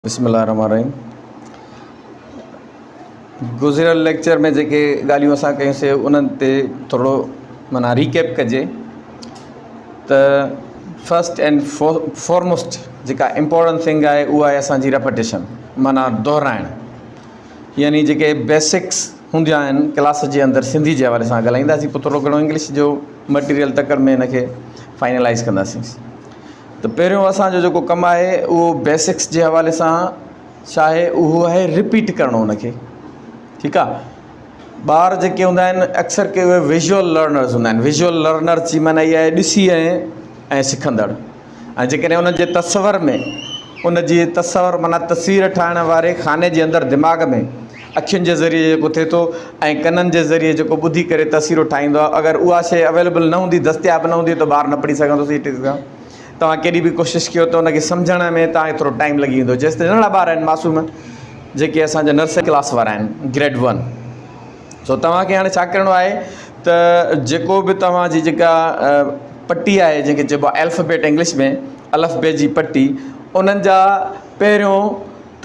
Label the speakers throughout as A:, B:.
A: بسم الله الرحمن الرحيم گذريل ليڪچر ۾ جيڪي ڳالهيون اسان ڪيون سي انهن تي ٿورو معنيٰ ريڪيپ ڪجي ته فرسٽ اينڊ فورموسٽ جيڪا امپورٽنٽ ٿنگ آهي اها آهي اسانجي ريپيٽيشن معنيٰ دهرائڻ يعني جيڪي بيسڪس هونديون آهن ڪلاس جي اندر سنڌي جي حوالي سان ڳالهائينداسين پوء ٿورو گهڻو انگلش جو مٽيريل تڪڙ ۾ هن کي فائنلائز ڪنداسين ته پهريون اسان جو جيڪو ڪم آهي اهو بيسڪس جي حوالي سان ڇا آهي اهو آهي رپيٽ ڪرڻو ان کي ٺيڪ آهي ٻار جيڪي هوندا آهن اڪثر ڪي اهي ويزوئل لرنرز هوندا آهن ويزوئل لرنرز جي معنيٰ اها آهي ڏسي ۽ ۽ سکندڙ ۽ جيڪڏهن انهن جي تصور ۾ ان جي تصور معنيٰ تصوير ٺاهڻ واري خاني جي اندر دماغ ۾ اکين جي ذريعي جيڪو ٿئي ٿو ۽ ڪنن جي ذريعي جيڪو ٻڌي ڪري تصويرون ٺاهيندو آهي اگر اها شيء اويليبل نه هوندي دستياب نه هوندي ته ٻار نه پڙهي سگهندو سي سان توهان ڪيڏي به ڪوشش ڪيو ته ان کي سمجهڻ ۾ توهان کي ٿورو ٽائيم لڳي ويندو جيستائين ننڍڙا ٻار آهن معصوم جيڪي اسان جا نرسري ڪلاس وارا آهن گريڊ ون سو توهان کي هاڻي ڇا ڪرڻو آهي ته جيڪو به توهان جي جيڪا پٽي آهي جنهن کي چئبو آهي الفابيٽ انگلش ۾ الف بي جي پٽي انهن جا پهريون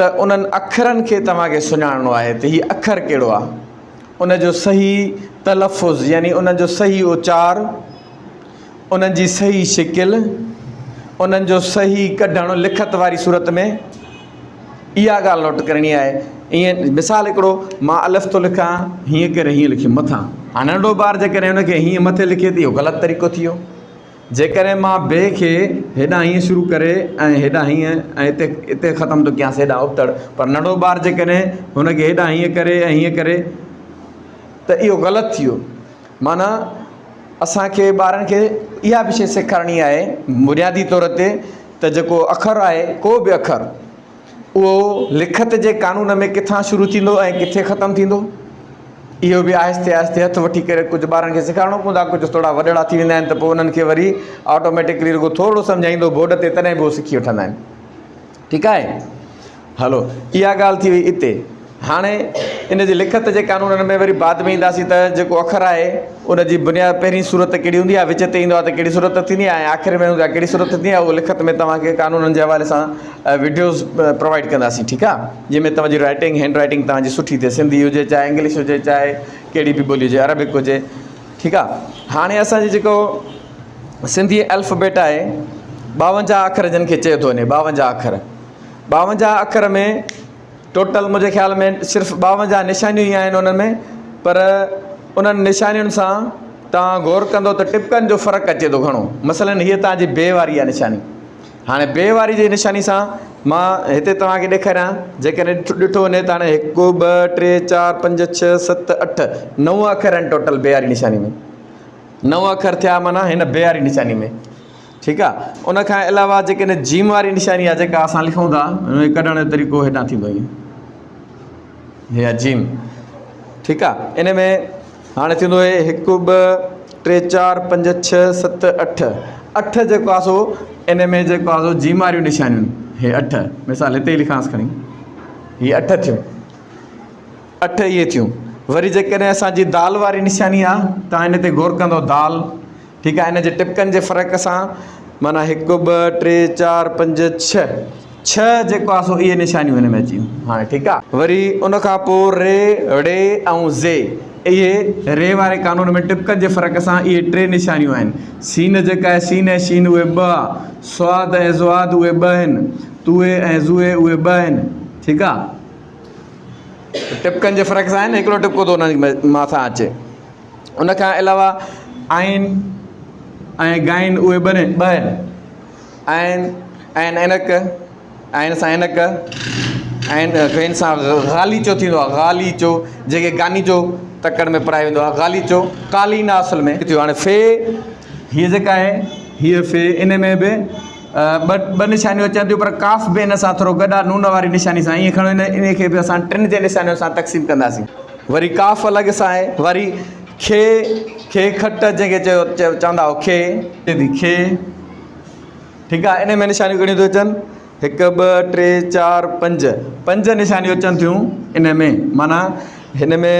A: ته انهن اکرن کي توهان کي سڃاڻڻو آهي ته هي اکر ڪهڙو آهي ان جو صحيح تلفظ يعني ان جو صحيح اچار انهن جي صحيح شڪل انهن جو صحيح ڪڍڻ لکت واري صورت ۾ اها ڳالهه نوٽ ڪرڻي آهي. ائين مثال هڪڙو مان الف ٿو لکان هيئن ڪري هيئن لکيم مٿان. هاڻي ننڍو ٻار جيڪڏهن ان کي هيئن مٿي لکي ته اهو غلط طريقو ٿي ويو. جيڪڏهن مان بي کي هيڏانهن هيئن شروع ڪري ۽ هيڏانهن هيئن ۽ هتي هتي ختم ٿو ڪيانس هيڏانهن ابتڙ پر ننڍو ٻار جيڪڏهن هن کي هيڏانهن هيئن ڪري ۽ هيئن ڪري ته اهو غلط ٿي ويو. معنيٰ اسان کي ٻارن کي اها به شيء سيکارڻي آهي بنيادي طور تي ته جيڪو اکر آهي ڪو به اکر اهو لکت جي قانون ۾ ڪٿان شروع ٿيندو ۽ ڪٿي ختم ٿيندو اهو به آهستي آهستي هٿ وٺي ڪري ڪجهه ٻارن کي سيکارڻو پوندو آهي ڪجهه ٿورا وڏڙا ٿي ويندا آهن ته پوء انهن کي وري آٽوميٽڪلي رڳو ٿورو سمجهائيندو بورڊ تي تڏهن به هو سکي وٺندا آهن ٺيڪ آهي هلو اها ڳالهه ٿي وئي اتي. هاڻي ان جي لکت جي قانونن ۾ وري بعد ۾ اينداسين ته جيڪو اکر آهي ان جي بنياد پهرين صورت ڪهڙي هوندي آهي وچ تي ايندو آهي ته ڪهڙي صورت ٿيندي آهي ۽ آخر ۾ هوندي آهي ڪهڙي صورت ٿيندي آهي اهو لکت ۾ توهان کي قانونن جي حوالي سان وڊيوز پرووائيڊ ڪنداسين ٺيڪ آهي جنهن ۾ توهان جي رائٽنگ هينڊ رائٽنگ توهان جي سٺي ٿئي سنڌي هجي چاهي انگلش هجي چاهي ڪهڙي به ٻولي هجي عربڪ هجي ٺيڪ آهي هاڻي اسان جي جيڪو سنڌي الفابيٽ آهي 52 اکر جن کي چيو ٿو وڃي 52 اکر 52 اکر ۾ ٽوٽل منهنجي خيال ۾ صرف 52 نشانيون ئي آهن انهن ۾ پر انهن نشانين سان توهان غور ڪندو ته ٽپڪن جو فرق اچي ٿو گهڻو مثلا هيء توهان جي بي واري آهي نشاني هاڻي بي واري جي نشاني سان مان هتي توهان کي ڏيکاريان جيڪڏهن ڏٺو وڃي ته هاڻي هڪ ٻه ٽي چار پنج ڇهه ست اٺ نو اکر آهن ٽوٽل بي واري نشاني ۾ نو اکر ٿيا معنيٰ هن بي واري نشاني ۾ ٺيڪ آ ان کان علاوه جيڪڏهن جيم واري نشاني آ جيڪا اسان لکون ٿا ان کي ڪڍڻ جو طريقو هيڏانهن ٿيندو ائين هي آ جيم ٺيڪ آ ان ۾ هاڻي ٿيندو هي هڪ ٻه ٽي چار پنج ڇهه ست اٺ اٺ جيڪو آ سو ان ۾ جيڪو آ سو جيم واريون نشانيون هي اٺ مثال هتي ئي لکانس کڻي هي اٺ ٿيون اٺ اهي ٿيون وري جيڪڏهن اسان جي دال واري نشاني آ تان ان تي غور ڪندو دال ٺيڪ آهي ان جي ٽپڪن جي فرق سان معنيٰ هڪ ٻه ٽي چار پنج ڇهه ڇهه جيڪو آهي سو اهي نشانيون هن ۾ اچي ويون هاڻي ٺيڪ آهي وري ان کان پوء ري ڙي ۽ زي اهي ري واري قانون ۾ ٽپڪن جي فرق سان اهي ٽي نشانيون آهن سين جيڪا آهي سين ۽ شين اهي ٻه آهي صاد ۽ ضاد اهي ٻه آهن طوئي ۽ زوئي اهي ٻه آهن ٺيڪ آهي ٽپڪن جي فرق سان آهن هڪڙو ٽپڪو ٿو انهن مٿان اچي ان کان علاوه آئين ۽ گائين اهي ٻه ٻه آهن. آئين آئين عينڪ آئين سان عينڪ آئين غين سان غاليچو ٿيندو آهي غاليچو جيڪي گانيچو تڪڙ ۾ پڙهايو ويندو آهي غاليچو قالين آهي اصل ۾ ٿيو هاڻي في هيء جيڪا آهي هيء في ان ۾ به ٻه ٻه نشانيون اچن ٿيون پر قاف به ان سان ٿورو گڏ آهي نون واري نشاني سان ائين کڻو ان کي به اسان ٽن جي نشانين سان تقسيم ڪنداسين وري ڪاف الڳ سان آهي وري کي کي کٽ جنهن کي چيو چوندا هو کي ٿي کي ٺيڪ آهي ان ۾ نشانيون ڪهڙيون ٿيون اچن هڪ ٻه ٽي چار پنج پنج نشانيون اچن ٿيون ان ۾ معنيٰ هن ۾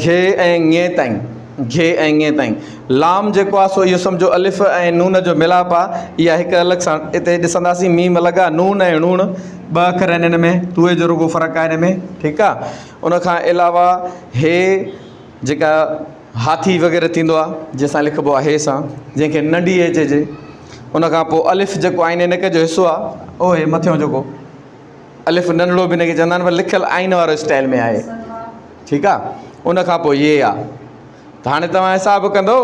A: گهي ۽ ڱي تائين گهي ۽ ڱي تائين. لام جيڪو آهي سو اهو سمجهو الف ۽ نون جو ميلاپ آهي. اها هڪ الڳ سان اتي ڏسنداسين. ميم الڳ آهي. نون ۽ ڻوڻ ٻه اکر آهن ان ۾. توئي جو رڳو فرق آهي ان ۾. ٺيڪ آهي. ان کان علاوه هي جيڪا هاٿي وغيره ٿيندو آهي جنهن سان لکبو آهي هي سان جنهن کي ننڍي هي چئجي. ان کان پوء الف جيڪو آئين نڪ جو حصو آهي اهو هي مٿيون جيڪو الف ننڍڙو به هن کي چوندا آهن پر لکيل آئين وارو اسٽائل ۾ آهي. ٺيڪ آ ان کان پوء يي آ ته هاڻي توهان حساب ڪندو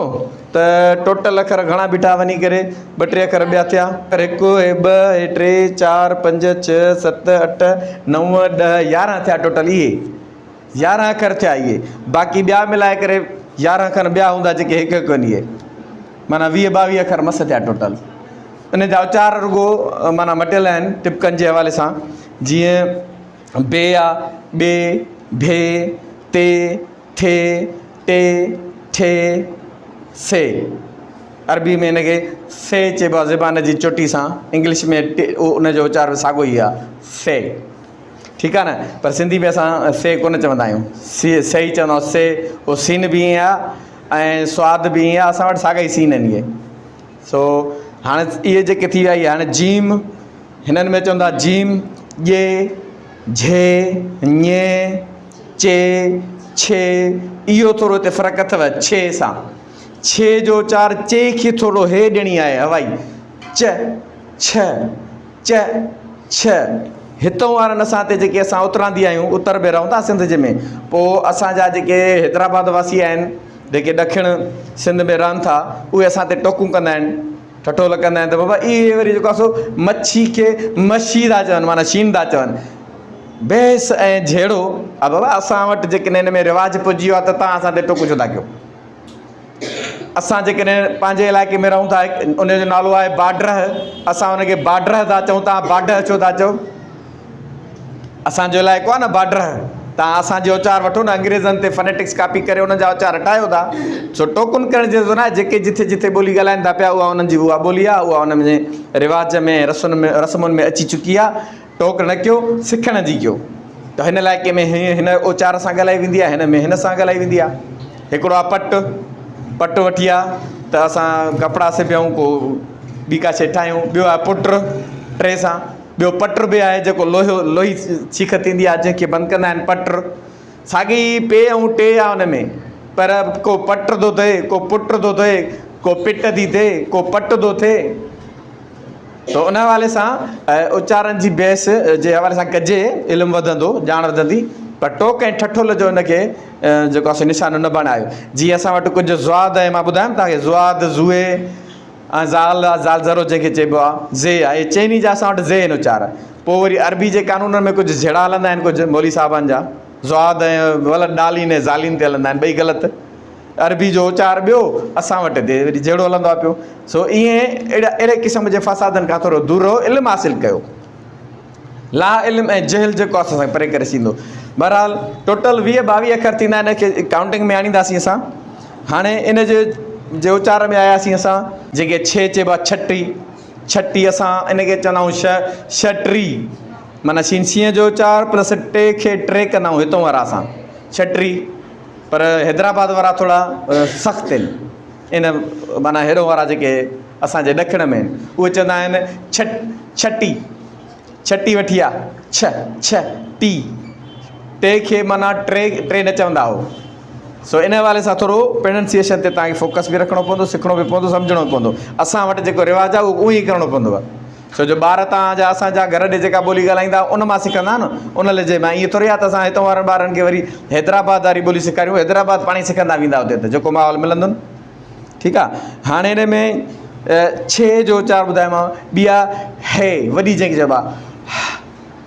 A: ته ٽوٽل اکر گهڻا بيٺا وڃي ڪري ٻه ٽي اکر ٻيا ٿيا هڪ هي ٻه هي ٽي چار پنج ڇهه ست اٺ نو ڏهه يارهن ٿيا ٽوٽل اهي يارهن اکر ٿيا اهي باقي ٻيا ملائي ڪري يارهن کن ٻيا هوندا جيڪي هڪ هڪ آهن اهي معنيٰ ويهه ٻاويهه اکر مس ٿيا ٽوٽل ان جا اچار رڳو معنيٰ مٽيل آهن ٽپڪن جي حوالي سان جيئن بي آ، ٻي، ڀي، تي، ٿي، ٽي، ٺي، سي. عربي ۾ هن کي سي چئبو آهي زبان جي چوٽي سان. انگلش ۾ ٽي ان جو اچار به ساڳيو ئي آهي سي. ٺيڪ آهي نه پر سنڌي ۾ اسان سي ڪونه چوندا آهيون. سي سي ئي چوندا آهيون سي اهو سين به ائين آهي ۽ سواد به ائين آهي اسان وٽ ساڳا ئي سين آهن اهي. سو هاڻي اهي جيڪي ٿي ويا اهي هاڻي جيم هنن ۾ چوندا جيم، ڄي، جھي، ڃي، چي، ڇي، اهو ٿورو هتي فرق اٿو ڇي سان. ڇي جو اچار چي کي ٿورو هي ڏيڻي آهي هوائي، چ، ڇ، چ، ڇ. هتئون وارن اسان تي جيڪي اسان اتراندي آهيون، اتر ۾ رهون ٿا سنڌ جي ۾ پوء اسان جا جيڪي حيدرآباد واسي آهن، جيڪي ڏکڻ سنڌ ۾ رهن ٿا، اهي اسان تي ٽوڪون ڪندا آهن. ٺٺول ڪندا آهن ته بابا اهي وري جيڪو آهي سو مڇي کي مشي ٿا چون معنيٰ شين ٿا چون. بحث ۽ جهيڙو آ بابا اسان وٽ جيڪڏهن ان ۾ رواج پئجي ويو آهي ته توهان اسان تي ٽوڪون ڇو ٿا ڪيو. اسان جيڪڏهن پنهنجي علائقي ۾ رهون ٿا ان جو نالو آهي باڊرهه اسان ان کي باڊرهه ٿا چئون توهان باڊهه ڇو ٿا چئو. اسان جو علائقو آهي نه بارڊر تان اسان جو اچار وٺو نه انگريزن تي فنيٽڪس ڪاپي ڪري انهن جا اچار هٽايو ٿا سو ٽوڪن ڪرڻ جي ضرورت ناهي جيڪي جٿي جٿي ٻولي ڳالهائن ٿا پيا اها انهن جي اها ٻولي آهي اها انهن جي رواج ۾ رسن ۾ رسمن ۾ اچي چڪي آهي ٽوڪ نه ڪيو سکڻ جي ڪيو ته هن علائقي ۾ هن اچار سان ڳالهائي ويندي آهي هن ۾ هن سان ڳالهائي ويندي آهي هڪڙو آهي پٽ پٽ وٺي آ ته اسان ڪپڙا سبيون ڪو ٻي ڪا شي ٺاهيون ٻيو آهي پٽ ٽي سان ٻيو پٽر به آهي جيڪو لوهيو لوهي سيخ ٿيندي آهي جنهن کي بند ڪندا آهن پٽر. ساڳي ئي پي ۽ ٽي آهي ان ۾ پر ڪو پٽ ٿو ٿئي ڪو پٽ ٿو ٿئي ڪو پٽ ٿي ٿئي ڪو پٽ ٿو ٿئي ته ان حوالي سان اچارن جي بحث جي حوالي سان ڪجي علم وڌندو ڄاڻ وڌندي پر ٽوڪ ۽ ٺٺول جو ان کي جيڪو آهي سو نشانو نه بڻايو جيئن اسان وٽ ڪجهه زواد ۽ مان ٻڌايم توهان کي زواد زوئي ۽ زال آ زال ذرو جنهن کي چئبو آ زي آ اهي چئني جا اسان وٽ زي آهن اچار. پوء وري عربي جي قانونن ۾ ڪجهه جهيڙا هلندا آهن ڪجهه مولوي صاحبان جا ضاد ۽ ولد ڊالين ۽ زالين تي هلندا آهن ٻئي غلط عربي جو اچار ٻيو اسان وٽ هتي وري جهيڙو هلندو آ پيو سو ائين اهڙا اهڙي قسم جي فسادن کان ٿورو دور رهو علم حاصل ڪيو. لا علم ۽ جهل جيڪو آهي اسان کي پري ڪري ڇڏيندو. بهرحال ٽوٽل 20 22 اکر ٿيندا آهن ان کي ڪائونٽنگ ۾ آڻينداسين اسان. هاڻي ان جي جي اچار ۾ آياسين اسان. جيڪي ڇي چئبو آهي ڇٽي، ڇٽي اسان ان کي چوندا آهيون ش شٽري معنيٰ شين شينهن جو اچار پلس ٽي کي ٽي ڪندا آهيون هتون وارا اسان ڇٽري پر حيدرآباد وارا ٿورا سخت آهن ان معنيٰ هيڏو وارا جيڪي اسان جي ڏکڻ ۾ آهن اهي چوندا آهن ڇٽ ڇٽي ڇٽي وٺي آ ڇ ڇ ٽي ٽي کي معنيٰ ٽي ٽي نه چوندا هو سو ان حوالي سان ٿورو پرننسيئيشن تي توهان کي فوڪس به رکڻو پوندو سکڻو به پوندو سمجهڻو به پوندو اسان وٽ جيڪو رواج آهي اهو ائين ئي ڪرڻو پوندو ڇو جو ٻار توهان جا اسان جا گهر ڏي جيڪا ٻولي ڳالهائيندا ان مان سکندا نه ان لهجي مان ائين ٿوري آهي ته اسان هتان وارن ٻارن کي وري حيدرآباد واري ٻولي سيکاريون حيدرآباد پاڻ ئي سکندا ويندا اتي ته جيڪو ماحول ملندن ٺيڪ آ هاڻي ان ۾ ڇي جو اچار ٻڌايومانو ٻي آ هي وڏي جنهن کي چئبو آ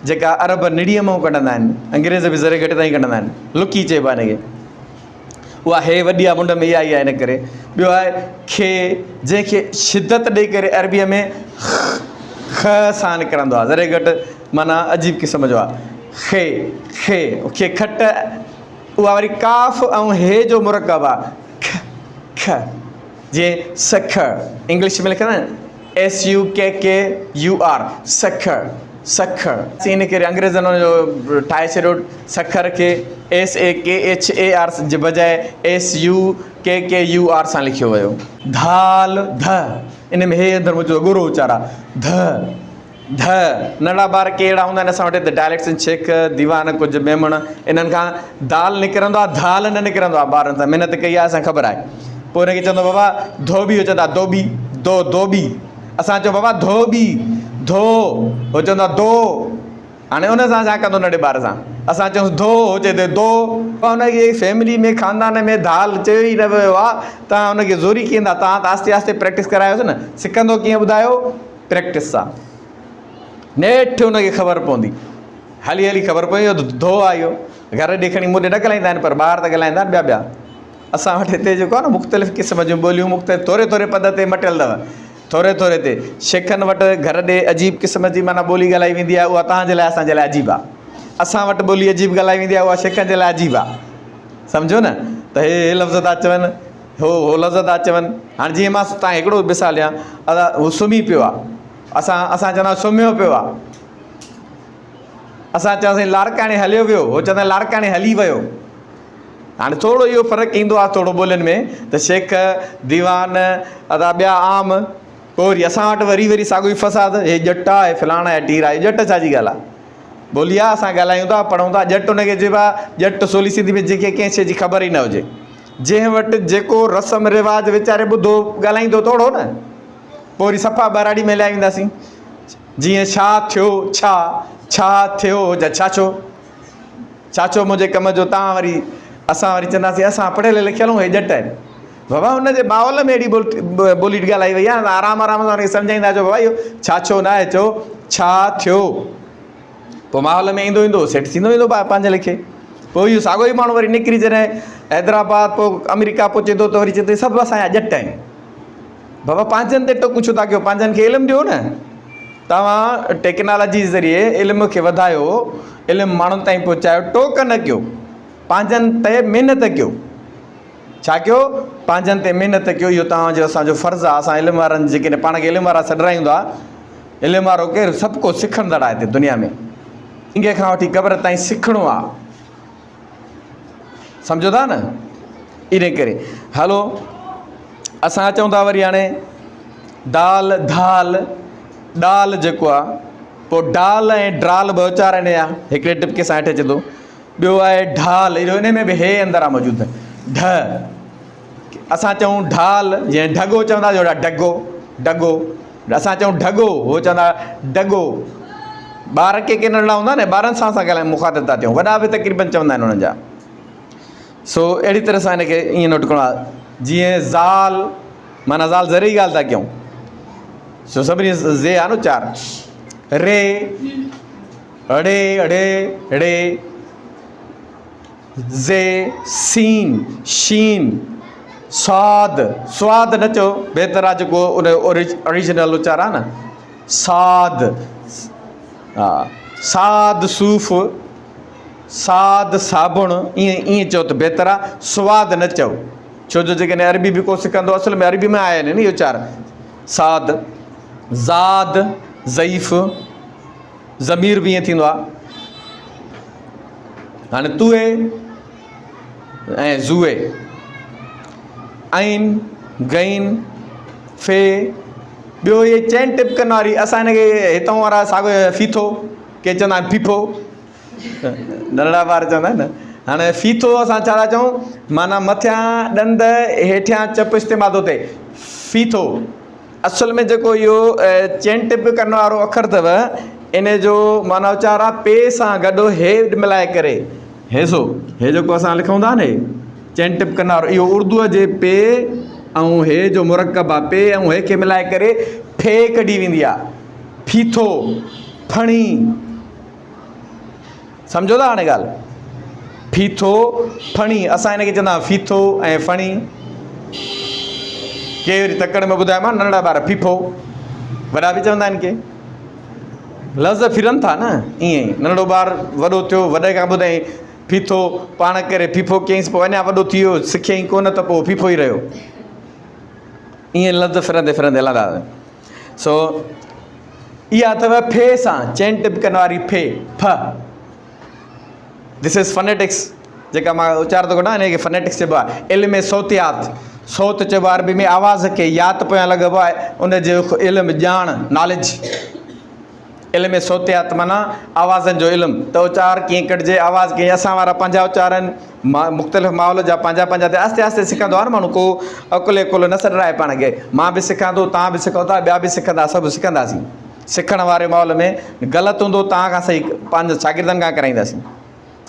A: جيڪا عرب نڙيء مان ڪڍندا آهن انگريز به ذري گهٽ تائين ڪڍندا آهن لڪي چئبو آ ان کي اها هي وڏي آ منڍ ۾ اها ئي آ ان ڪري ٻيو آهي کي جنهن کي شدت ڏئي ڪري عربيء ۾ خ سان نڪرندو آ ذري گهٽ معنيٰ عجيب قسم جو آ خي خي کي کٽ اها وري ڪاف ۽ هي جو مرڪب آ ک ک جيئن سک انگلش ۾ لکندا آهن S U K K U R Sukkur. Sukkur. ان ڪري انگريزن ان جو ٺاهي ڇڏيو سکر کي S A K H A R جي بجاء S U K K U R سان لکيو ويو. ڌال، ڌ، ان ۾ هي اندر موجود ڳرو اچار آهي، ڌ، ڌ، ننڍڙا ٻار ڪي اهڙا هوندا آهن اسان وٽ هتي ڊائليڪٽس آهن شيخ، ديوان، ڪجهه ميمڻ انهن کان دال نڪرندو آهي ڌال نه نڪرندو آهي ٻارن سان محنت ڪئي آهي اسان کي خبر آهي پوء ان کي چوندو بابا ڌوٻي هو چوندا دوٻي دو دوٻي اسان چئون بابا ڌوٻي ڌو هو چوندا دو هاڻي ان سان ڇا ڪندو ننڍي ٻار سان اسان چئونس ڌو هو چئي ٿو دو ان کي فيملي ۾ خاندان ۾ ڌال چيو ئي نه ويو آهي تان ان کي زوري ڪيئن ٿا تان ته آهستي آهستي پريڪٽس ڪرايوس نه سکندو ڪيئن ٻڌايو پريڪٽس سان نيٺ ان کي خبر پوندي هلي هلي خبر پوي اهو ڌو آهي اهو گهر ڏي کڻي مون ڏي نه ڳالهائيندا آهن پر ٻاهر ته ڳالهائيندا آهن ٻيا ٻيا اسان وٽ هتي جيڪو آهي نه مختلف قسم جون ٻوليون مختلف ٿوري ٿوري پد تي مٽيل اٿو ٿوري ٿوري تي شيخن وٽ گهر ڏي عجيب قسم جي معنيٰ ٻولي ڳالهائي ويندي آهي اها توهان جي لاء اسان جي لاء عجيب آهي اسان وٽ ٻولي عجيب ڳالهائي ويندي آهي اها شيخن جي لاء عجيب آهي سمجهو نه ته هي هي لفظ ٿا چون هو هو لفظ ٿا چون هاڻي جيئن مان تان هڪڙو مثال ڏيان ادا هو سمهي پيو آهي اسان اسان چوندا آهيون سمهيو پيو آهي اسان چونداسين لاڙڪاڻي هليو ويو هو چوندا لاڙڪاڻي هلي ويو هاڻي ٿورو اهو فرق ايندو آهي ٿورو ٻولين ۾ ته شيخ، ديوان، ادا ٻيا عام پوء وري اسان وٽ وري وري ساڳيو ئي فساد، هي ڄٽ آ، هي فلاڻا، هي ٽيرا، هي ڄٽ ڇا جي ڳالهه آ؟ ٻولي آ، اسان ڳالهايون ٿا، پڙهون ٿا، ڄٽ ان کي چئبو آ، ڄٽ سولي سنڌي ۾ جنهن کي ڪنهن شيء جي خبر ئي نه هجي، جنهن وٽ جيڪو رسم رواج ويچاري ٻڌو ڳالهائيندو ته اوڙو نه، پوء وري صفا ٻهراڙي ۾ هليا وينداسين، جيئن ڇا ٿيو، ڇا، ڇا ٿيو يا ڇا ڇو. ڇا ڇو منهنجي ڪم جو تان وري اسان وري چونداسين اسان پڙهيل لکيل آهيون هي ڄٽ آهن بابا هن جي ماحول ۾ اهڙي ٻولي ڳالهائي وئي آهي آرام آرام سان هن کي سمجهائيندا چئو بابا اهو ڇا ڇو نه آهي چئو ڇا ٿيو پوء ماحول ۾ ايندو ايندو سيٽ ٿيندو ويندو پنهنجي لکي پوء اهو ساڳو ئي ماڻهو وري نڪري جڏهن حيدرآباد پوء آمريڪا پهچي ٿو ته وري چئي ٿو سڀ اسان جا ڄٽ آهن بابا پنهنجن تي ٽوڪون ڇو ٿا ڪيو پنهنجن کي علم ڏيو نه توهان ٽيڪنالاجي جي ذريعي علم کي وڌايو علم ماڻهن تائين پهچايو ٽوڪ نه ڪيو پنهنجن تي محنت ڪيو ڇا ڪيو پنهنجن تي محنت ڪيو اهو توهان جو اسان جو فرض آهي اسان علم وارن جيڪڏهن پاڻ کي علم وارا سڏرايون ٿا علم وارو ڪير سڀ ڪو سکندڙ آهي هتي دنيا ۾ انگي کان وٺي قبر تائين سکڻو آهي سمجهو ٿا نه ان ڪري هلو اسان اچون ٿا وري هاڻي دال ڌال ڏال جيڪو آ پوء ڊال ۽ ڊرال ٻه اچار آهن يا هڪڙي ٽپڪي سان هيٺ اچي ٿو ٻيو آهي ڍال اهو ان ۾ به هي اندر آ موجود ڍ اسان چئون ڍال جيئن ڍڳو چوندا جوڙا ڍڳو ڍڳو اسان چئون ڍڳو هو چوندا ڍڳو ٻار ڪي ڪي ننڍڙا هوندا نه ٻارن سان اسان ڳالهايون مخاطب ٿا ٿيون وڏا به تقريبن چوندا آهن انهن جا سو اهڙي طرح سان هن کي ائين نوٽ ڪرڻو آهي جيئن زال معنيٰ زال ذري ڳالهه ٿا ڪيون سو سڀني زي آهي نه چار ري اڙي اڙي ڙي زي، سين، شين، صاد، سواد نه چئو بهتر آ جيڪو ان جو اوريجنل اچار آ نه صاد ها صاد صوف صاد صابڻ ائين ائين چئو ته بهتر آ سواد نه چئو ڇو جو جيڪڏهن عربي به ڪو سکندو اصل ۾ عربي ۾ آيا آهن اهي اچار صاد زاد ضعيف ضمير به ائين ٿيندو آ هاڻي توئي ۽ زوئي، عين، غين، في، ٻيو اهي چئن ٽپڪن واري اسان هن کي هتان وارا ساڳو ڦيٿو ڪي چوندا آهن ڦيڦو ننڍڙا ٻار چوندا آهن نه هاڻي ڦيٿو اسان ڇا ٿا چئون معنيٰ مٿيان ڏند هيٺيان چپ استعمال ٿو ٿئي ڦيٿو اصل ۾ جيڪو اهو چين ٽپ ڪرڻ وارو اکر اٿو ان جو معنيٰ اچار آهي پي سان گڏ هي ملائي ڪري هي سو هي جيڪو اسان لکون ٿا نه هي چين ٽپ ڪرڻ وارو اهو اردوء جي پي ۽ هي جو مرڪب آهي پي ۽ هي کي ملائي ڪري ڦي ڪڍي ويندي آهي ڦيٿو ڦڻي سمجهو ٿا هاڻي ڳالهه؟ ڦيٿو، ڦڻي، اسان هن کي چوندا آهيون ڦيٿو ۽ ڦڻي. ڪي وري تڪڙ ۾ ٻڌايومان ننڍڙا ٻار ڦيڦو، وڏا به چوندا آهن ڪي. لفظ ڦرن ٿا نه ائين ئي ننڍڙو ٻار وڏو ٿيو وڏي کان ٻڌائين ڦيٿو پاڻ ڪري ڦيڦو ڪيائينس پوء اڃا وڏو ٿي ويو سکيائين ڪونه ته پوء ڦيڦو ئي رهيو. ائين لفظ ڦرندي ڦرندي هلندا. سو اها اٿو ڦي سان چئن ٽٻڪن واري ڦي، ڦ. This is Phonetics جيڪا مان اچار ٿو ڪڍان انهيء کي فنيٽڪس چئبو آهي. علم صوتيات، صوت چئبو آهي عربي ۾ آواز کي، يات پويان لڳبو آهي ان جو علم، ڄاڻ، Knowledge. علم صوتيات معنيٰ آوازن جو علم ته اچار ڪيئن ڪڍجي، آواز ڪيئن، اسان وارا پنهنجا اچار آهن، مختلف ماحول جا پنهنجا پنهنجا ته آهستي آهستي سکندو آهي نه ماڻهو ڪو عقل ڪل نه سڏرائي پاڻ کي، مان به سکان ٿو، توهان به سکو ٿا، ٻيا به سکندا، سڀ سکنداسين. سکڻ واري ماحول ۾ غلط هوندو توهان کان صحيح پنهنجي شاگردن کان ڪرائينداسين.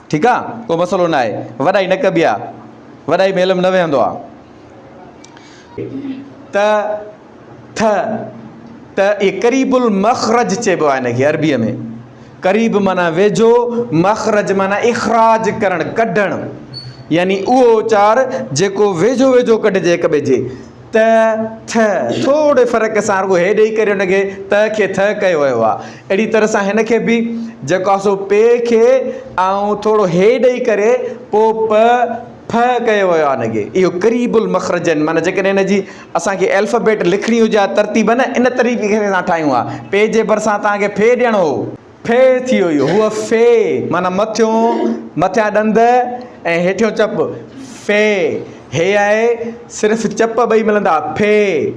A: ٺيڪ آ ڪو مسئلو نه آهي وڏائي نه ڪبي آ وڏائي ۾ علم نه ويهندو آ. ت ٿ ته اهي قريب المخرج چئبو آهي ان کي عربيء ۾ قريب معنيٰ ويجهو مخرج معنيٰ اخراج ڪرڻ ڪڍڻ يعني اهو اچار جيڪو ويجهو ويجهو ڪڍجي هڪ ٻئي جي ت، ٿ، ٿوري فرق سان رڳو هي ڏئي ڪري ان کي ت کي ٿ ڪيو ويو آهي. اهڙي طرح سان هن کي به جيڪو آهي سو پ کي ۽ ٿورو هي ڏئي ڪري پوء پ، ڦ ڪيو ويو آهي ان کي. اهو قريب المخرجين معنيٰ جيڪڏهن ان جي اسان کي الفابيٽ لکڻي هجي ها ترتيب نه ان طريقي سان ٺاهيون ها. پ جي ڀرسان توهان کي ڦ ڏيڻو هو. ڦي ٿي ويو. هوء ڦي معنيٰ مٿيون، مٿيان ڏند ۽ هيٺيون چپ. ڦي هي آهي صرف چپ ٻئي ملندا. ڦي،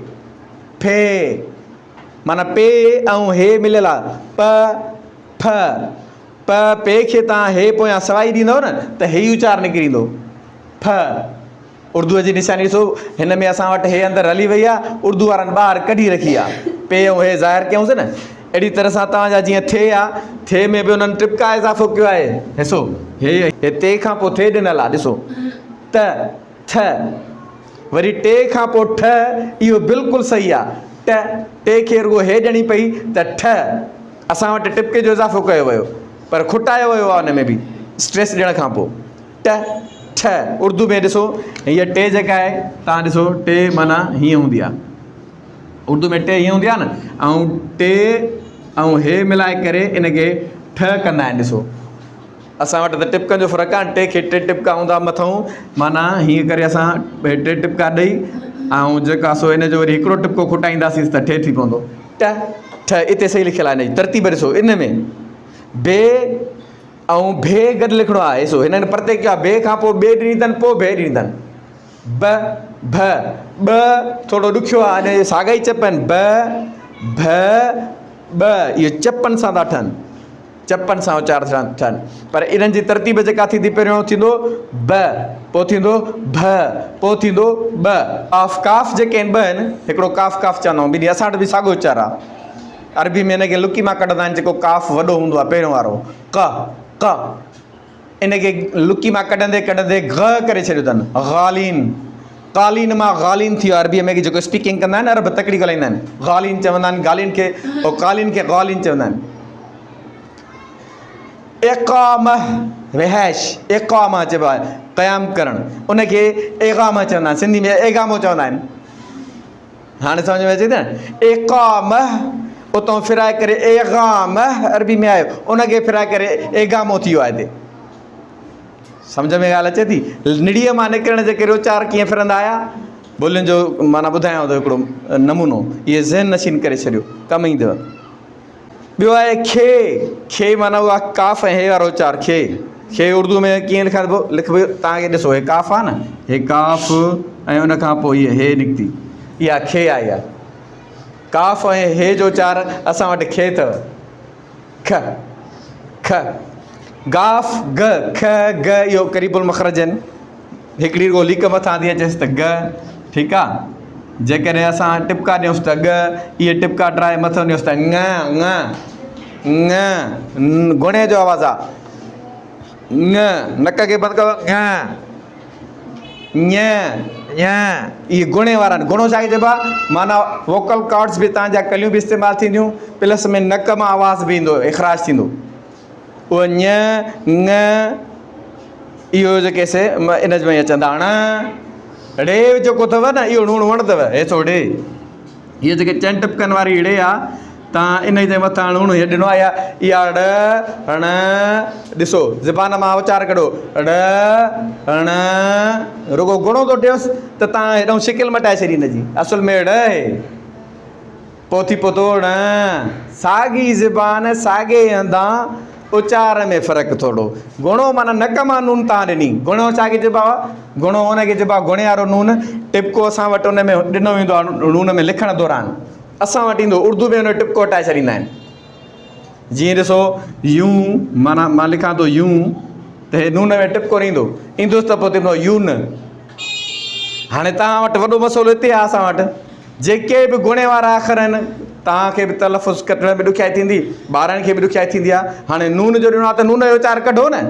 A: ڦي معنيٰ پي ۽ هي مليل آهي. پ، ڦ، پ، پي کي توهان هي پويان سوائي ڏيندؤ نه ته هي ئي اچار نڪري ايندو. ڦ. اردوء جي نشاني ڏسو، هن ۾ اسان وٽ هي اندر هلي وئي آهي، اردو وارن ٻاهر ڪڍي رکي آهي. پي ۽ هي ظاهر ڪيائونس نه. اهڙي طرح سان توهان جا جيئن ٿي آ، ٿي ۾ به انهن ٽپڪا اضافو ڪيو آهي. ڏسو، هي هي تي کان پوء ٿي ڏنل آهي، ڏسو، ته، ٿ، وري ٽي کان پوء ٺ، اهو بلڪل صحيح آهي. ٽ، ٽي کي رڳو هي ڏيڻي پئي ته ٺ. اسان وٽ ٽپڪي جو اضافو ڪيو ويو، پر کٽايو ويو آهي ان ۾ به اسٽريس ڏيڻ کان پوء. ٽ، ٺ، اردو ۾ ڏسو هيء ٽي جيڪا آهي توهان ڏسو ٽي معنيٰ هيئن هوندي آهي اردو ۾ ٽي هيئن هوندي آهي نه ۽ ٽي ۽ هي ملائي ڪري ان کي ٺ ڪندا آهن ڏسو اسان وٽ ته ٽپڪن جو فرق آهي ٽي کي ٽي ٽپڪا هوندا مٿئون معنيٰ هيئن ڪري اسان ٽي ٽپڪا ڏئي ۽ جيڪا سو ان جو وري هڪڙو ٽپڪو کٽائينداسين ته ٺي ٿي پوندو ٽ ٺ اتي صحيح لکيل آهي ان جي ترتيب ڏسو ان ۾ بي ۽ ڀي گڏ لکڻو آهي سو هنن پرتي ڪيو آهي ڀي کان پوء ٻي ڏني اٿن پوء ڀي ڏني اٿن. ب، ڀ، ٻ ٿورو ڏکيو آهي ان جي ساڳا ئي چپ آهن ب، ڀ، ٻ اهي چپن سان ٿا ٺهن چپن سان اچار ٿا ٺهن پر انهن جي ترتيب جيڪا ٿيندي پهريون ٿيندو ب پوء ٿيندو ڀ پوء ٿيندو ٻ. قاف ڪاف جيڪي آهن ٻه آهن هڪڙو ڪاف ڪاف چوندا آهيون ٻنهي اسان وٽ به ساڳيو اچار آهي. عربي ۾ ان کي لڪي مان ڪڍندا آهن جيڪو قاف وڏو هوندو آهي پهريون وارو ق ق ان کي لڪي مان ڪڍندي ڪڍندي غ ڪري ڇڏيو اٿن غالين قالين مان غالين ٿي ويو عربي ۾ جيڪو اسپيڪنگ ڪندا آهن عرب تڪڙي ڳالهائيندا آهن غالين چوندا آهن غالين کي او قالين کي غالين چوندا آهن اقامه رهائش اقامه چئبو آهي قيام ڪرڻ ان کي اغامه چوندا آهن سنڌي ۾ اغامو چوندا آهن هاڻي سمجھ ۾ اچي ٿي نه اقامه اتان ڦرائي ڪري اغامه عربي ۾ آيو ان کي ڦرائي ڪري اغامو ٿي ويو آهي هتي سمجھ ۾ ڳالهه اچي ٿي نڙيء مان نڪرڻ جي ڪري اچار ڪيئن ڦرندا آيا ٻولين جو معنيٰ ٻڌايان ٿو هڪڙو نمونو اهي ذهن نشين ڪري ڇڏيو ڪم ايندو ٻيو آهي کي، کي معنيٰ اها ڪاف ۽ هي وارو اچار کي، کي اردو ۾ ڪيئن لکبو لکبو توهان کي ڏسو هي ڪاف آهي نه هي ڪاف ۽ ان کان پوء هيء هي نڪتي اها کي آئي آهي ڪاف ۽ هي جو اچار اسان وٽ کي اٿوکک گاف گ خ گ اهو قريب المخرج آهن هڪڙي رڳو ليڪ مٿان ٿي اچيس ته گ ٺيڪ آ جيڪڏهن اسان ٽپڪا ڏيونس ته ڳ اهي ٽپڪا ٽرائي مٿو ڏيونس ته ڱ ڱ ڱ گهڻي جو آواز آ ڱ نڪ کي بند ڪيو ڱ ڃ ڃ اهي گهڻي وارا آهن گهڻو ڇا کي چئبو آ معنيٰ ووڪل ڪارڊس به تان جا ڪليون به استعمال ٿينديون پلس ۾ نڪ مان آواز به ايندو اخراج ٿيندو اهو ڃ، ڱ، اهو جيڪي سي ان ۾ اچن ٿا. ڻ، ڙي جيڪو اٿو نه اهو ڻوڻ وڻ اٿو هي سو ڙي. هيء جيڪي چئن ٽپڪن واري ڙي آ تان ان جي مٿان ڻوڻ هي ڏنو آهي اها ڙ، ڻ، ڏسو زبان مان اچار ڪڍو ڙ، ڻ، رڳو گهڻو ٿو ڏيوس ته تان هيڏانهن شڪل مٽائي ڇڏي ان جي اصل ۾ ڙ هي. پوء ٿي پوندو ڻ. ساڳي زبان، ساڳئي هنڌان، اچار ۾ فرق ٿورڙو. گهڻو معنيٰ نڪ مان نون تان ڏني. گهڻو ڇا کي چئبو آهي؟ گهڻو ان کي چئبو آهي گهڻي وارو نون. ٽپڪو اسان وٽ ان ۾ ڏنو ويندو آهي نون ۾ لکڻ دوران. اسان وٽ ايندو اردو ۾ ان جو ٽپڪو هٽائي ڇڏيندا آهن. جيئن ڏسو يون معنيٰ مان لکان ٿو يون ته هي نون ۾ ٽپڪو نه ايندو. ايندس ته پوء ٿيندو يون. هاڻي توهان وٽ وڏو مسئلو هتي آهي اسان وٽ جيڪي به گڻي وارا اکر آهن توهان کي به تلفظ ڪڍڻ ۾ ڏکيائي ٿيندي ٻارن کي به ڏکيائي ٿيندي آهي هاڻي نون جو ڏنو آهي ته نون جو اچار ڪڍو نه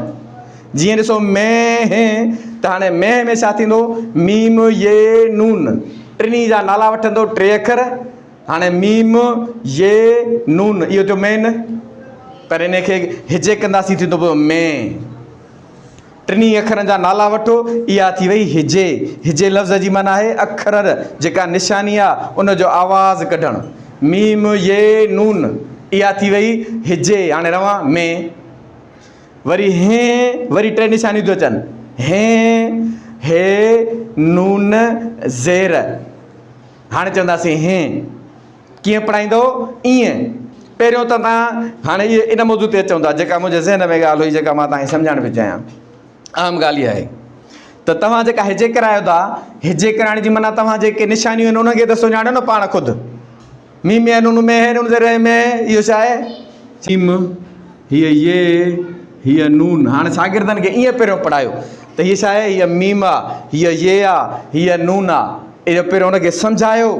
A: جيئن ڏسو مينهن ته هاڻي مينهن ۾ ڇا ٿيندو ميم يي نون ٽنهي جا نالا وٺندو ٽي اکر هاڻي ميم يي نون اهو ٿيو مين پر ان کي هجي ڪنداسين ٿيندو پيو مين ٽنهي اکرن جا نالا وٺو، اها ٿي وئي هجي. هجي لفظ جي معنيٰ آهي اکر جيڪا نشاني آ ان جو آواز ڪڍڻ. ميم، يي، نون، اها ٿي وئي هجي. هاڻي روان ۾. وري هين، وري ٽي نشانيون ٿيون اچن. هين، هي، نون، زير. هاڻي چونداسين هين. ڪيئن پڙهائيندؤ؟ ائين. پهريون ته توهان هاڻي اهي ان موضوع تي اچون ٿا جيڪا منهنجي ذهن ۾ ڳالهه هئي جيڪا مان توهان کي سمجهائڻ پيو چاهيان. اهم ڳالهه اها آهي ته توهان جيڪا هجي ڪرايو ٿا، هجي ڪرائڻ جي معنيٰ توهان جيڪي نشانيون آهن انهن کي ته سڃاڻيو نه پاڻ خود. ميم ۽ نون ۾ هي نون زير هي ۾ اهو ڇا آهي؟ ميم، هيء يي، هيء نون. هاڻي شاگردن کي ائين پهريون پڙهايو ته هيء ڇا آهي؟ هيء ميم آ، هيء يي آ، هيء نون آ. اهو پهريون ان کي سمجهايو.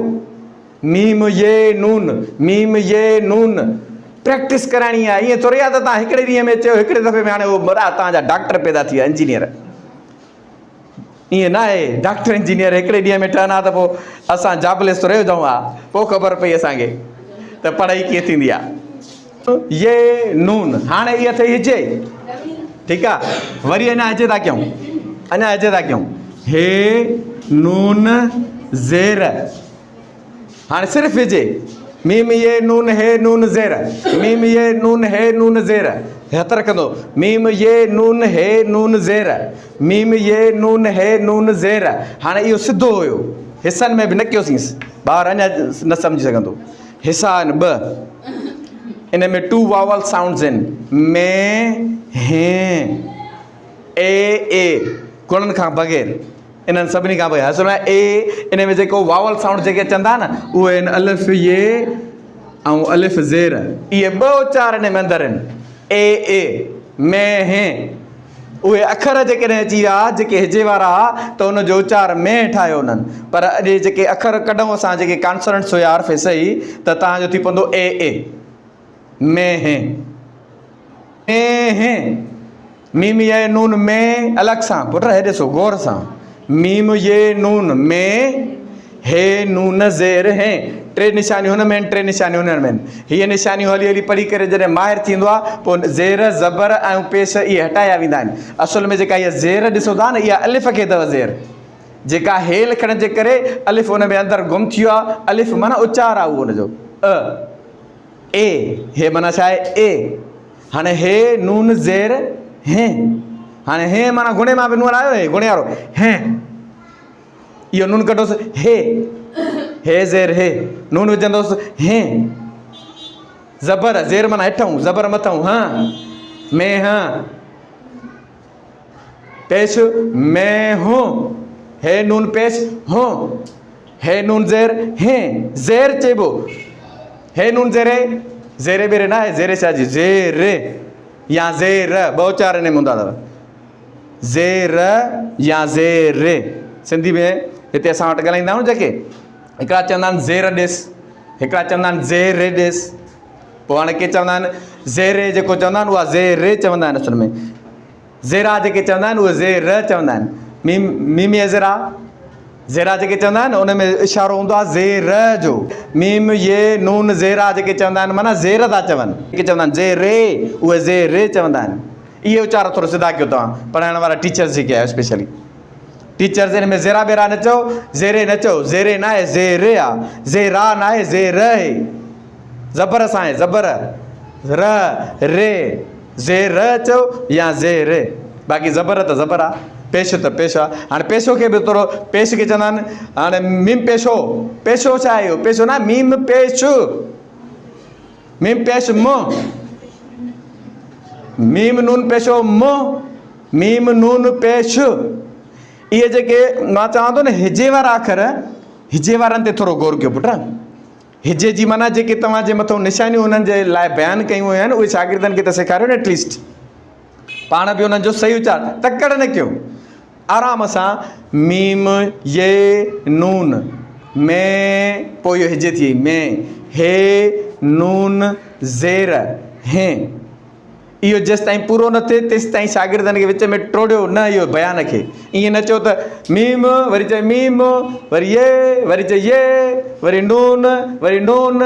A: ميم يي نون ميم يي نون پريڪٽس ڪرائڻي آهي ائين ٿوري آهي ته تان هڪڙي ڏينهن ۾ چيو هڪڙي دفعي ۾ هاڻي هو وڏا تان جا ڊاڪٽر پيدا ٿي ويا انجنيئر ائين نه آهي ڊاڪٽر انجنيئر هڪڙي ڏينهن ۾ ٺهن ها ته پوء اسان جابلس ٿوري هجون ها پوء خبر پئي اسان کي ته پڙهائي ڪيئن ٿيندي آهي يي نون هاڻي اها اٿئي هجي ٺيڪ آ وري اڃا هجي ٿا ڪيون اڃا هجي ٿا ڪيون هي نون زير هاڻي صرف هجي ميم يي نون هي نون زير ميم يي نون هي نون زير هٿ رکندو ميم يي نون هي نون زير ميم يي نون هي نون زير هاڻي اهو سڌو هيو حصن ۾ به نه ڪيوسينس ٻار اڃا نه سمجهي سگهندو حصا آهن ٻه ان ۾ ٽو واول سائونڊز آهن م هين اي اي گڻن کان بغير انهن سڀني کان بغير اصل ۾ اي ان ۾ جيڪو واول سائونڊ جيڪي اچن ٿا نه اهي آهن الف ي ۽ الف زير اهي ٻه اچار ان ۾ اندر آهن اي اي م هين اهي اکر جيڪڏهن اچي ويا جيڪي هجي وارا ها ته ان جو اچار ۾ ٺاهيو انهن پر اڄ جيڪي اکر ڪڍون اسان جيڪي ڪانسوننٽس هيا حرف صحيح ته تان جو ٿي پوندو اي اي م هي م هي ميم ي نون م الڳ سان پٽ هي ڏسو غور سان ميم ي نون م هي نون زير هين ٽي نشانيون هن ۾ آهن ٽي نشانيون هن ۾ آهن. هيء نشانيون هلي هلي پڙهي ڪري جڏهن ماهر ٿيندو آهي پوء زير، زبر ۽ پيش اهي هٽايا ويندا آهن. اصل ۾ جيڪا هيء زير ڏسو ٿا نه اها الف کي اٿو زير. جيڪا هي لکڻ جي ڪري الف ان ۾ اندر گم ٿي ويو آهي. الف معنيٰ اچار آهي اهو ان جو ا، اي، هي معنيٰ ڇا آهي اي. هاڻي هي نون زير هين. هاڻي هين معنيٰ گهڻي مان به نون آيو هي گهڻي وارو هين. اهو نون ڪڍوس هي، هي زير هي، نون وجهندوس هين، زبر، زير معنيٰ هيٺئون، زبر مٿئون، هه، ۾ هه، پيش ۾ هو، هي نون پيش هو، هي نون زير هين، زير چئبو، هي نون زير هي، زيري بيري نه آهي، زيري ڇا جي، زير يا زير، ٻه اچار هن ۾ هوندا اٿو. زير يا زير سنڌي ۾ هتي اسان وٽ ڳالهائيندا آهيون جيڪي هڪڙا چوندا آهن زير ڏس هڪڙا چوندا آهن زير ڏس پوء هاڻي ڪي چوندا آهن زير جيڪو چوندا آهن اها زير چوندا آهن اصل ۾ زيرا جيڪي چوندا آهن اهي زير چوندا آهن ميم ميم يا زيرا زيرا جيڪي چوندا آهن ان ۾ اشارو هوندو آهي زير جو ميم ي نون زيرا جيڪي چوندا آهن معنيٰ زير ٿا چون جيڪي چوندا آهن زير اهي زير چوندا آهن اهي اچار ٿورو سڌا ڪيو توهان پڙهائڻ وارا ٽيچرز جيڪي آهيو اسپيشلي ٽيچرز ان ۾ زيرا بيرا نه چئو زيري نه چئو زيري نه آهي زيري آ زيرا نه آهي زير آهي زبر سان آهي زبر ر ري زير چئو يا زير باقي زبر ته زبر آ. پيش ته پيش آ. هاڻي پيشو کي به ٿورو پيش کي چوندا آهن. هاڻي ميم پيشو، پيشو ڇا آهي اهو؟ پيشو نه ميم پيش، ميم پيش م، ميم نون پيشو م، ميم نون پيش. اهي جيڪي مان چوان ٿو نه هجي وارا اکر، هجي وارن تي ٿورو غور ڪيو پٽ. هجي جي معنيٰ جيڪي توهان جي مٿو نشانيون انهن جي لاء بيان ڪيون ويون آهن اهي شاگردن کي ته سيکاريو نه ايٽليسٽ پاڻ به انهن جو صحيح اچار تڪڙ نه ڪيو آرام سان ميم ي نون م پوء اهو هجي ٿي وئي م هي نون زير هين اهو جيستائين پورو نه ٿئي تيستائين شاگردن کي وچ ۾ ٽوڙيو نه اهو بيان کي ائين نه چئو ته ميم وري چئي ميم وري ي وري چئي ي وري نون وري نون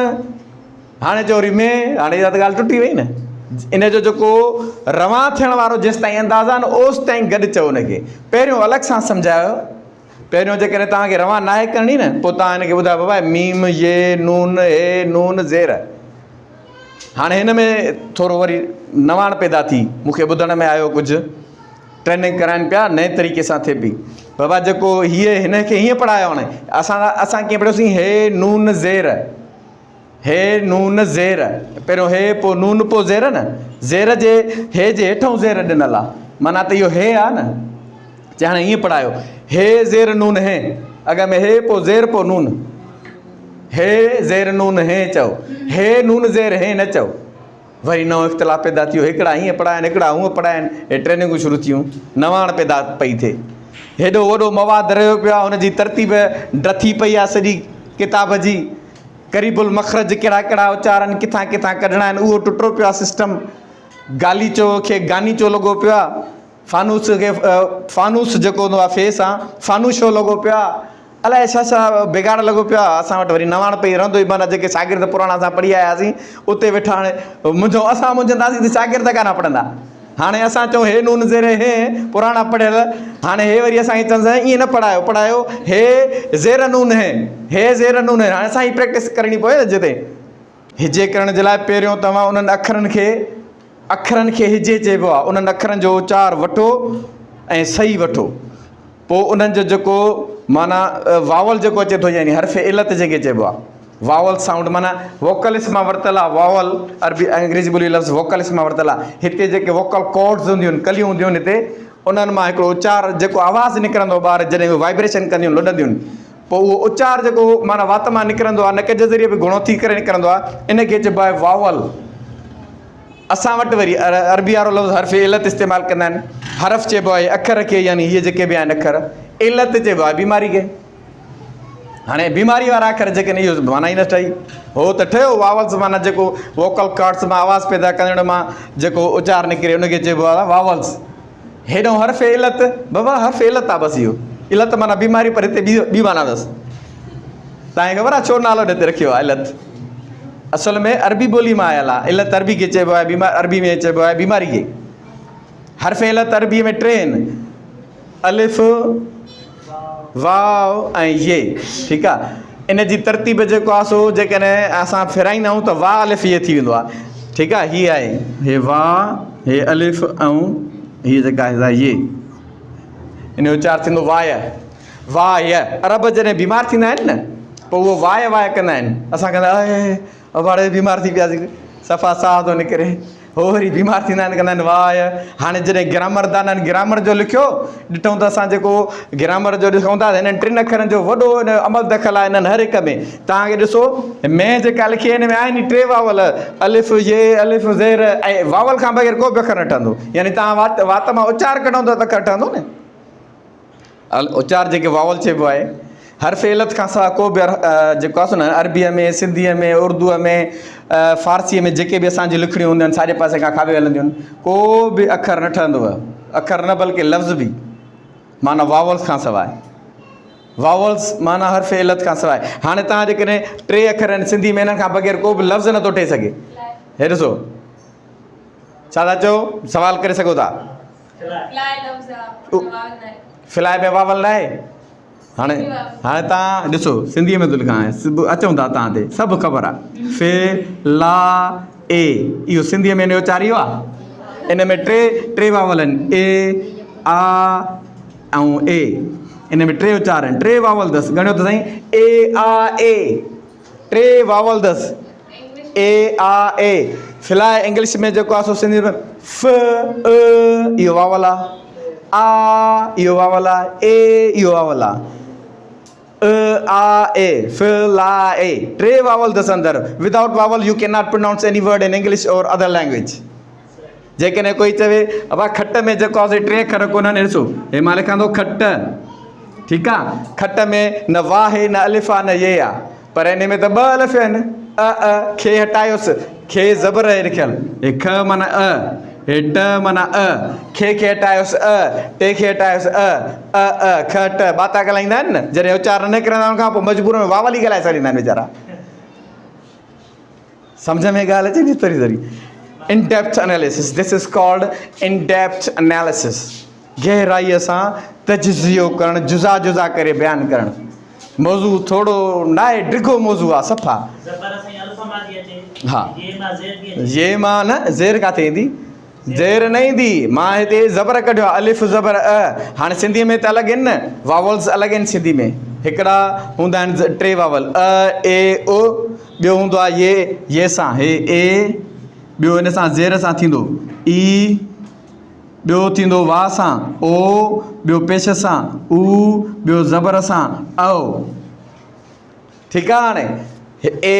A: هاڻي چئو وري م هاڻي اها ته ڳالهه ٽٽي وئي نه ان جو جيڪو روان ٿيڻ وارو جيستائين انداز آهي نه اوستائين گڏ چئو ان کي پهريون الڳ سان سمجهايو پهريون جيڪڏهن توهان کي روان ناهي ڪرڻي نه پوء توهان هن کي ٻڌايو بابا ميم ي نون هي نون زير هاڻي هن ۾ ٿورو وري نواڻ پيدا ٿي مون کي ٻڌڻ ۾ آيو ڪجهه ٽريننگ ڪرائن پيا نئين طريقي سان ٿئي پئي بابا جيڪو هيء هن کي هيئن پڙهايو هاڻي اسان اسان ڪيئن پڙهيوسين هي نون زير هي نون زير پهريون هي پوء نون پوء زير نه زير جي هي جي هيٺئون زير ڏنل آ معنيٰ ته اهو هي آ نه چي هاڻي ائين پڙهايو هي زير نون هي اڳ ۾ هي پوء زير پوء نون هي زير نون هي چئو هي نون زير هي نه چئو وري نئون اختلاف پيدا ٿيو هڪڙا هيئن پڙهائن هڪڙا هونء پڙهائن هي ٽريننگون شروع ٿيون نواڻ پيدا پئي ٿئي هيڏو وڏو مواد رهيو پيو آهي ان جي ترتيب ڊٿي پئي آهي سڄي ڪتاب جي قريب المخرج ڪهڙا ڪهڙا اچار آهن ڪٿان ڪٿان ڪڍڻا آهن اهو ٽٽو پيو آهي سسٽم گاليچو کي گانيچو لڳو پيو آهي فانوس کي فانوس جيڪو هوندو آهي في سان فانوشو لڳو پيو آهي الائي ڇا ڇا بگاڙ لڳو پيو آهي اسان وٽ وري نواڻ پئي رهندو ئي معنيٰ جيڪي شاگرد پراڻا اسان پڙهي آياسين اتي ويٺا هاڻي منجهون اسان منجهنداسين ته شاگرد ڪانه پڙهندا هاڻي اسان چئون هي نون زير هي پراڻا پڙهيل هاڻي هي وري اسان کي چون سائين ائين نه پڙهايو پڙهايو هي زير نون هي هي زير نون هي هاڻي اسان جي پريڪٽس ڪرڻي پوي نه جتي هجي ڪرڻ جي لاء پهريون توهان انهن اکرن کي اکرن کي هجي چئبو آهي انهن اکرن جو اچار وٺو ۽ صحيح وٺو پوء انهن جو جيڪو معنيٰ واول جيڪو اچي ٿو يعني حرف علت جنهن کي چئبو آهي واول سائونڊ معنيٰ ووڪلس مان ورتل آهي واول عربي انگريزي ٻولي لفظ ووڪلس مان ورتل آهي هتي جيڪي ووڪل ڪارڊز هونديون آهن ڪليون هونديون آهن هتي انهن مان هڪڙو اچار جيڪو آواز نڪرندو ٻار جڏهن اهي وائبريشن ڪنديون لڏنديون آهن پوء اهو اچار جيڪو معنيٰ وات مان نڪرندو آهي نڪ جي ذريعي به گهڻو ٿي ڪري نڪرندو آهي ان کي چئبو آهي واول. اسان وٽ وري عربي وارو لفظ حرف علت استعمال ڪندا آهن. حرف چئبو آهي اکر کي يعني هيء جيڪي به آهن اکر. علت چئبو آهي بيماري کي. هاڻي بيماري وارا اکر جيڪي آهن اهو معنيٰ ئي نه ٺهي. هو ته ٺهيو واولز معنيٰ جيڪو ووڪل ڪارڊس مان آواز پيدا ڪندڙ مان جيڪو اچار نڪري ان کي چئبو آهي واولز. هيڏانهن حرف علت، بابا حرف علت آ بس اهو. علت معنيٰ بيماري پر هتي ٻي ٻي معنيٰ اٿس. توهان کي خبر آ ڇو نالو هن تي رکيو آ علت. اصل ۾ عربي ٻولي مان آيل آ. علت عربي کي چئبو آهي بيمار عربي ۾ چئبو آهي بيماري کي. حرف علت عربي ۾ ٽي آهن. الف، واو ۽ ي ٺيڪ آ. ان جي ترتيب جيڪو آ سو جيڪڏهن اسان ڦيرائيندا آهيون ته وا الف ي ٿي ويندو آ. ٺيڪ آ هي آهي هي وا هي الف ۽ هي جيڪا آهي سا ي ان جو اچار ٿيندو واء واء عرب جڏهن بيمار ٿيندا آهن نه پوء اهو واء واء ڪندا آهن اسان ڪندا آهي اباڙي بيمار ٿي پياسين صفا ساهه ٿو نڪري هو وري بيمار ٿيندا آهن ڪندا آهن واء هاڻي جڏهن گرامر دانن گرامر جو لکيو ڏٺئون ته اسان جيڪو گرامر جو ڏسون ٿا هنن ٽن اکرن جو وڏو ان جو عمل دخل آهي انهن هر هڪ ۾ توهان کي ڏسو مين جيڪا لکي آهي ان ۾ آهن ئي ٽي واول الف ي الف زير ۽ واول کان بغير ڪو به اکر نه ٺهندو يعني توهان وات وات مان اچار ڪڍو ته اکر ٺهندو نه اچار جيڪي واول چئبو آهي حرف علت کان سواء ڪو به جيڪو آهي سو نه عربيء ۾ سنڌيء ۾ اردوء ۾ فارسيء ۾ جيڪي به اسان جون لکڻيون هونديون آهن ساڄي پاسي کان کاٻي هلنديون آهن ڪو به اکر نه ٺهندو اکر نه بلڪه لفظ به معنيٰ واولس کان سواء واولس معنيٰ حرف علت کان سواء هاڻي توهان جيڪڏهن ٽي اکر آهن سنڌي ۾ انهن کان بغير ڪو به لفظ نٿو ٺهي سگهي هي ڏسو ڇا ٿا چئو سوال ڪري سگهو ٿا فلاء ۾ واول ناهي هاڻي هاڻي تان ڏسو سنڌيء ۾ ٿو لکان اچون ٿا تان تي سڀ خبر آ في لا اي اهو سنڌيء ۾ ان جو اچار اهو آ ان ۾ ٽي ٽي واول آهن اي آ ۽ اي ان ۾ ٽي اچار آهن ٽي واول اٿس ڳڻيو ته سائين اي آ اي ٽي واول اٿس اي آ اي فلاء انگلش ۾ جيڪو آهي سو سنڌي ۾ ف ا اهو واول آهي آ اهو واول آهي اي اهو واول آهي ا آ اي ف لا اي ٽي واول اٿس اندر without vowel you can not pronounce any word in English or other language جيڪڏهن ڪوئي چوي ابا کٽ ۾ جيڪو آهي ٽي اکر ڪونهن ڏسو هي مان لکان ٿو کٽ ٺيڪ آ کٽ ۾ نه وا آهي نه الف آ نه يي آ پر ان ۾ ته ٻه الف آهن ا ا کي هٽايوس کي زبر آهي لکيل هيک معنی ا هي ٽ معنی ا کي کي هٽايوس ا ٽي کي هٽايوس ا ا اک ٽ ٻاتا ڳالهائيندا آهن نه جڏهن اچار نه نڪرندا ان کان پوء مجبور ۾ واول ئي ڳالهائي ڇڏيندا آهن ويچارا سمجھ ۾ ڳالهه اچي ٿي ٿوري ٿوري in depth analysis this is called in depth analysis گهرائيء سان تجزيو ڪرڻ جزا جزا ڪري بيان ڪرڻ موضوع ٿورو ناهي ڊگهو موضوع آ صفا
B: زبر سائين الف مان ٿي اچي
A: ها
B: يي مان زير ٿي اچي
A: يي مان نه زير ڪاٿي ايندي زير نه ايندي مان هتي زبر ڪڍيو آ الف زبر ا هاڻي سنڌي ۾ ته الڳ آهن نه واولز الڳ آهن سنڌي ۾ هڪڙا هوندا آهن ٽي واول ا اي او ٻيو هوندو آ يي يي سان هي اي ٻيو ان سان زير سان ٿيندو اي ٻيو ٿيندو وا سان او ٻيو پيش سان او ٻيو زبر سان او ٺيڪ آ هاڻي اي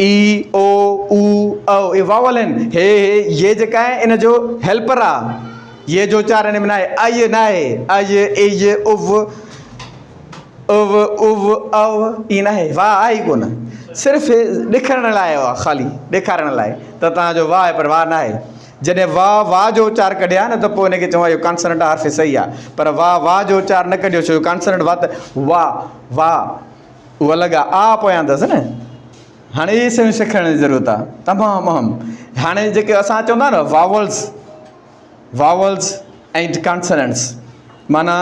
A: اي او او او اي واول آهن هي هي يي جيڪا آهي ان جو هيلپر آ يي جو اچار ان ۾ ناهي اي ناهي اي اي او او او او اي ناهي وا آهي ئي ڪونه صرف ڏيکارڻ لاء آيو آ خالي ڏيکارڻ لاء ته توهان جو وا آهي پر وا ناهي جڏهن وا وا جو اچار ڪڍي ها نه ته پوء ان کي چئون ها اهو ڪانسننٽ حرف صحيح آ پر وا وا جو اچار نه ڪڍيو ڇو جو ڪانسننٽ وا ته وا وا اهو الڳ آ آ پويان اٿس نه هاڻي اهي شيون سکڻ جي ضرورت آ تمام اهم هاڻي جيڪي اسان چوندا نه واولز واولز اينڊ ڪانسننٽس معنيٰ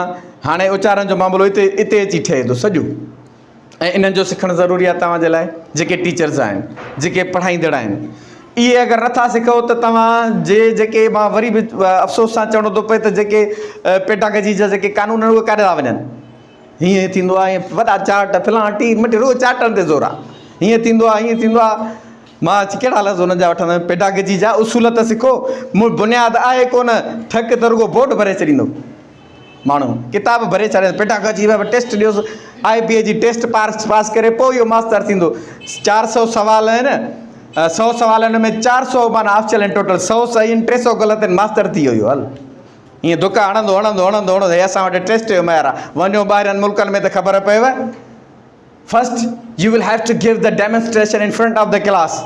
A: هاڻي اچارن جو معاملو اتي اتي اچي ٺهي ٿو سڄو ۽ انهن جو سکڻ ضروري آهي توهان جي لاء جيڪي ٽيچرز آهن جيڪي پڙهائيندڙ آهن اهي اگر نٿا سکو ته توهان جي جيڪي مان وري به افسوس سان چوڻو ٿو پئي ته جيڪي پيڊاگجي جا جيڪي قانون آهن اهي ڪاڏي ٿا وڃن هيئن ٿيندو آهي وڏا چارٽ فلان ٽي مٽي رڳو چارٽن تي زور آهي هيئن ٿيندو آهي هيئن ٿيندو آهي مان ڪهڙا لفظ انهن جا وٺندم پيڊاگجي جا اصول ته سکو مون بنياد آهي ڪونه ٺڪ ته رڳو بورڊ ڀري ڇڏيندو ماڻهو ڪتاب ڀري ڇڏي پيڊاگاجي ۾ ٽيسٽ ڏيوس آء بي اي جي ٽيسٽ پاس پاس ڪري پوء اهو ماستر ٿيندو 400 سوال آهن 100 سوالن ۾ 400 معنيٰ آپشنل آهن ٽوٽل 100 صحيح آهن 300 غلط آهن ماستر ٿي ويو هل ائين ڌڪا هڻندو هڻندو هڻندو هڻندو هي اسان وٽ ٽيسٽ جو معيار آهي وڃو ٻاهرين ملڪن ۾ ته خبر پوي first you will have to give the demonstration in front of the class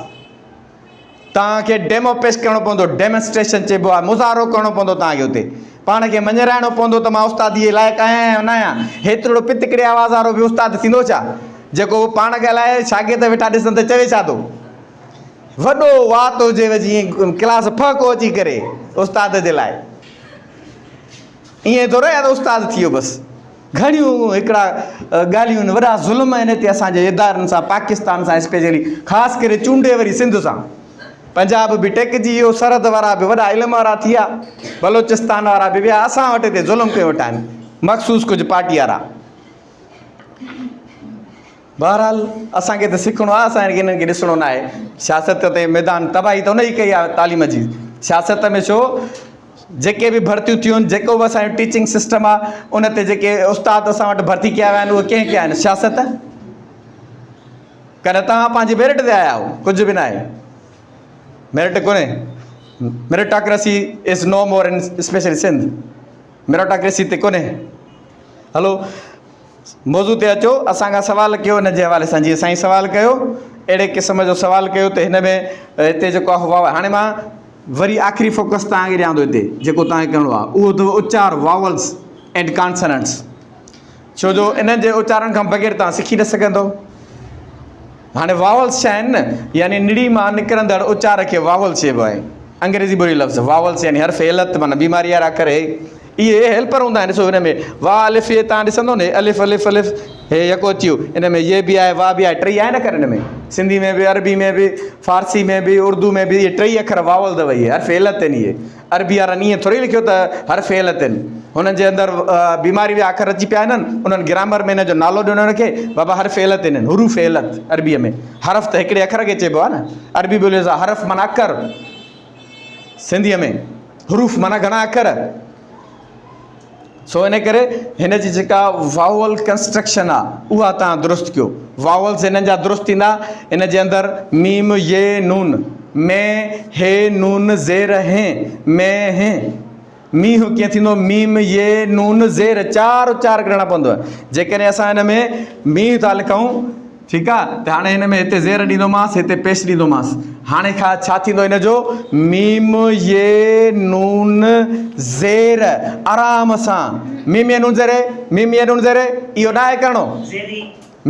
A: توهان کي ڊيمو پيش ڪرڻو پوندو، ڊيمنسٽريشن چئبو آهي، مظاهرو ڪرڻو پوندو توهان کي اتي پاڻ کي مڃرائڻو پوندو ته مان استاديء جي لائق آهيان يا نه آهيان. هيترڙو پتڪڙي آواز وارو به استاد ٿيندو ڇا؟ جيڪو پاڻ ڳالهائي شاگرد ويٺا ڏسن ته چوي ڇا ٿو؟ وڏو وات هجيو جيئن ڪلاس ڦهڪو اچي ڪري استاد جي لاء. ائين ٿورو آهي ته استاد ٿي ويو بس. گهڻيون هڪڙا ڳالهيون آهن وڏا ظلم آهن هتي اسان جي ادارن سان پاڪستان سان اسپيشلي خاص ڪري چونڊي وري سنڌ سان پنجاب به ٽيڪجي ويو سرحد وارا به وڏا علم وارا ٿي ويا بلوچستان وارا به ويا اسان وٽ هتي ظلم ڪيو ويٺا آهن مخصوص ڪجهه پارٽي وارا بهرحال اسان کي ته سکڻو آهي اسان کي انهن کي ڏسڻو ناهي سياست تي ميدان تباهي ته ان ئي ڪئي آهي تعليم جي سياست ۾ ڇو جيڪي به ڀرتيون ٿيون آهن جيڪو به اسان جو ٽيچنگ سسٽم آهي ان تي جيڪي استاد اسان وٽ ڀرتي ڪيا ويا آهن اهي ڪنهن ڪيا آهن سياست ڪڏهن توهان پنهنجي ميرٽ تي آيا آهيو ڪجهه به ناهي ميرٽ ڪونهي meritocracy is no more in specially Sindh meritocracy تي ڪونهي هلو موضوع تي اچو اسان کان سوال ڪيو ان جي حوالي سان جيئن سائين سوال ڪيو اهڙي قسم جو سوال ڪيو ته هن ۾ هتي جيڪو آهي واو هاڻي مان وري آخري فوڪس توهان کي ڏيان ٿو هتي جيڪو توهان کي ڪرڻو آهي اهو اٿو اچار واولز اينڊ ڪانسننٽس ڇو جو انهن جي اچارن کان بغير توهان سکي نه سگهندو هاڻي واولز ڇا آهن نه يعني نڙي مان نڪرندڙ اچار کي واول چئبو آهي انگريزي ٻولي لفظ واولز يعني حرف علت معنيٰ بيماري وارا اکر هي اهي هيلپر هوندا آهن. ڏسو هن ۾ وا الف يه توهان ڏسندو نه، الف الف الف هي يڪو اچي ويو. ان ۾ يه به آهي، وا به آهي، ٽئي آهن اکر هن ۾. سنڌي ۾ به، عربي ۾ به، فارسي ۾ به، اردو ۾ به اهي ٽئي اکر واول اٿو. اهي حرف علت آهن. اهي عربي وارن ائين ٿوري لکيو ته حرف علت آهن. هنن جي اندر بيماري جا اکر اچي پيا آهن. انهن گرامر ۾ هن جو نالو ڏنو هن کي بابا حرف علت آهن، حروف علت. عربيء ۾ حرف ته هڪڙي اکر کي چئبو آهي نه. عربي ٻوليء سان حرف معنيٰ اکر، سنڌيء ۾ حروف معنيٰ گهڻا اکر. سو ان ڪري هن جي جيڪا واول ڪنسٽرڪشن آ اها توهان درست ڪيو. واولز هنن جا درست ٿيندا. ان جي اندر ميم ي نون، م ه نون زير ه، م ه، مينهن ڪيئن ٿيندو؟ ميم ي نون زير چار اچار ڪرڻا پوندو. جيڪڏهن اسان هن ۾ مينهن ٿا لکون، ٺيڪ آ، ته هاڻي هن ۾ هتي زير ڏيندومانس، هتي پيش ڏيندومانس. هاڻي کان ڇا ٿيندو هن جو؟ ميم ي نون زير آرام سان ميم ي نون زير ميم ي نون زير اهو ناهي ڪرڻو.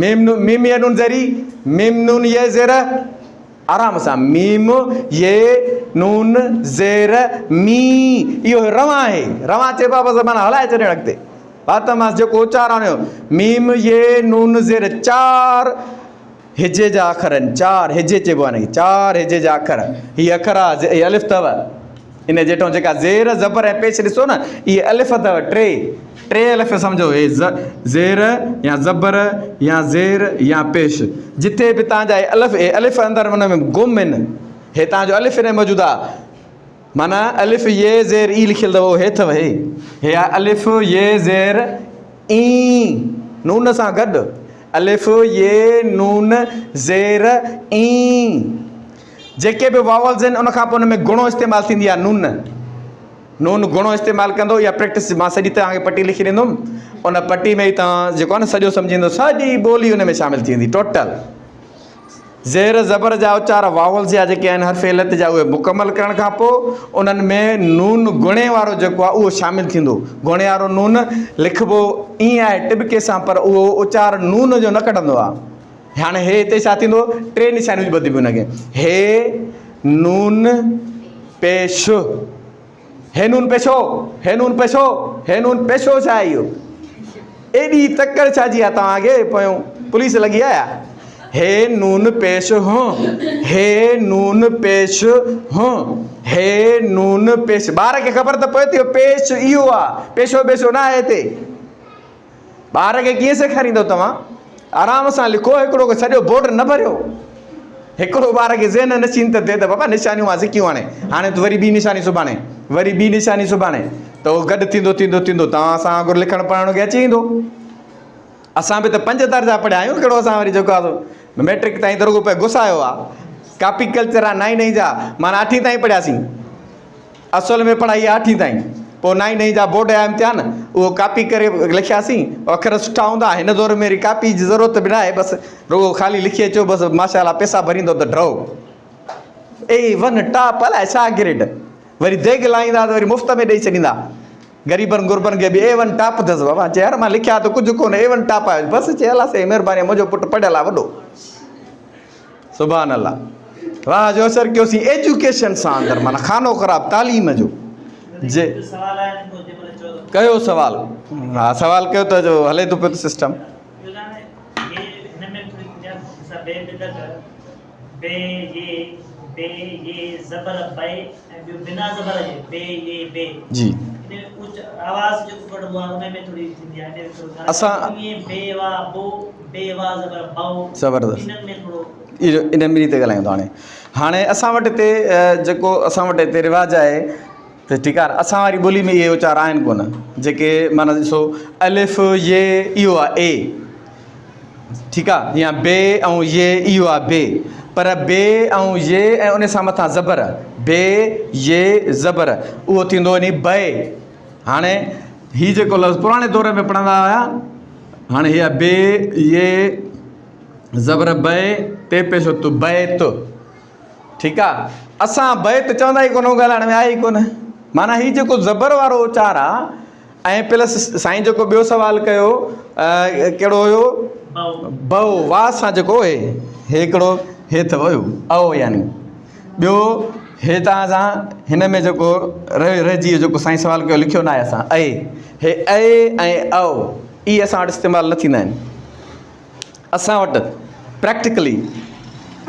A: ميم ميم ي نون زيري ميم نون ي زير آرام سان ميم ي نون زير مي اهو روان آهي. روان چئبو آهي بس معنيٰ هلائي ڇڏڻ اڳتي وات مان جيڪو اچار آڻيو. ميم ي نون زير چار هجي جا اکر آهن. چار هجي چئبو آهي هن کي، چار هجي جا اکر. هي اکر آهي، هي الف اٿو. ان جي هيٺان جيڪا زير زبر ۽ پيش ڏسو نه، اهي الف اٿو. ٽي ٽي الف سمجهو. هي زير يا زبر يا زير يا پيش، جتي به توهان جا هي الف، هي الف اندر ان ۾ گم آهن. هي توهان جو الف هن ۾ موجود آهي، معنيٰ الف ي زير اي لکيل اٿو، هي اٿو. هي هي آهي الف ي زير اي نون سان گڏ، الف ي نون زير اي. جيڪي به واولز آهن ان کان پوء ان ۾ گهڻو استعمال ٿيندي آهي نون. نون گهڻو استعمال ڪندو. اها پريڪٽس مان سڄي توهان کي پٽي لکي ڏيندم، ان پٽي ۾ ئي توهان جيڪو آهي نه سڄو سمجهي ويندو، سڄي ٻولي ان ۾ شامل ٿي ويندي ٽوٽل. زير زبر جا اچار واولز جا جيڪي آهن حرف علت جا، اهي مڪمل ڪرڻ کان پوء انهن ۾ نون گهڻي وارو جيڪو آهي اهو شامل ٿيندو. گهڻي وارو نون لکبو ائين آهي ٽٻڪي سان، پر اهو اچار نون جو نه ڪڍندو آهي. هاڻي هي هتي ڇا ٿيندو؟ ٽي نشانيون ٻڌبيون هن کي، هي نون پيش، هي نون پيشو، هي نون پيشو، هي نون پيشو. ڇا آهي اهو؟ ايڏي تڪڙ ڇا جي آهي توهان کي؟ پويون پوليس لڳي آهي. هي نون پيش هون، هي نون پيش هون، هي نون پيش. ٻار کي خبر ته پوي ٿي پيش اهو آهي، پيشو بيشو نه آهي هتي. ٻار کي ڪيئن سيکاريندو توهان؟ آرام سان لکو، هڪڙو کي سڄو بورڊ نه ڀريو. هڪڙو ٻار کي ذهن نشين ته ٿئي ته بابا نشانيون مان سکيون، هاڻي هاڻي ته وري ٻي نشاني سڀاڻي، وري ٻي نشاني سڀاڻي، ته اهو گڏ ٿيندو ٿيندو ٿيندو توهان اسان وانگر لکڻ پڙهڻ کي اچي ويندو. اسان به ته پنج درجا پڙهيا آهيون، ڪهڙو اسان وري جيڪو آهي سو ميٽرڪ تائين ته رڳو پئي گسايو آهي. ڪاپي ڪلچر آهي نائين ڏهين جا، معنيٰ اٺين تائين پڙهياسين. اصل ۾ پڙهائي آهي اٺين تائين، پوء نائين ڏهين جا بورڊ جا امتحان اهو ڪاپي ڪري لکياسين. اکر سٺا هوندا. هن دور ۾ وري ڪاپي جي ضرورت به ناهي، بس رڳو خالي لکي اچو، بس ماشاء الله پئسا ڀريندو ته ڍؤ اي ون ٽاپ الائي ڇا گريڊ. وري ديڳ لاهيندا ته وري مفت ۾ ڏئي ڇڏيندا غريبن غربن کي به. اي ون ٽاپ اٿس بابا. چي يار مان لکيا ته ڪجهه ڪونه، اي ون ٽاپ آيو. بس چي الله سائين مهرباني، منهنجو پٽ پڙهيل آهي وڏو. سبحان الله واھ جو اثر ڪيوسين ايجوڪيشن سان اندر معنيٰ خانو خراب تعليم جو جي ڪيو سوال. ها سوال ڪيو ته جو هلي ٿو پيو سسٽم. جي اسان زبردست ان ٻنهي تي ڳالهايون ٿا هاڻي هاڻي اسان وٽ هتي جيڪو اسان وٽ هتي رواج آهي ته ٺيڪ آهي، اسان واري ٻولي ۾ اهي اچار آهن ڪونه جيڪي معنيٰ ڏسو الف ي اهو آهي اي، ٺيڪ آهي، يا بي ۽ ي اهو آهي بي، پر بي ۽ ي ۽ ان سان مٿان زبر بي ي زبر اهو ٿيندو وڃي بي. هاڻي هي جيڪو لفظ پراڻي دور ۾ پڙهندا هيا، هاڻي هي آهي بي ي زبر بي تي پيش ات بيت، ٺيڪ آ. اسان بيت چوندا ئي ڪونه، ڳالهائڻ ۾ آهي ئي ڪونه. معنيٰ هي جيڪو زبر وارو اچار آ ۽ پلس سائين جيڪو ٻيو سوال ڪيو ڪهڙو هيو؟ بئو وا سان جيڪو هي هي هڪڙو هي اٿو اهو او يعني ٻيو هي توهان سان هن ۾ جيڪو رهجي ويو جيڪو سائين سوال ڪيو لکيو ناهي اسان اي هي اي ۽ او اي اسان وٽ استعمال نه ٿيندا آهن اسان وٽ پريڪٽيڪلي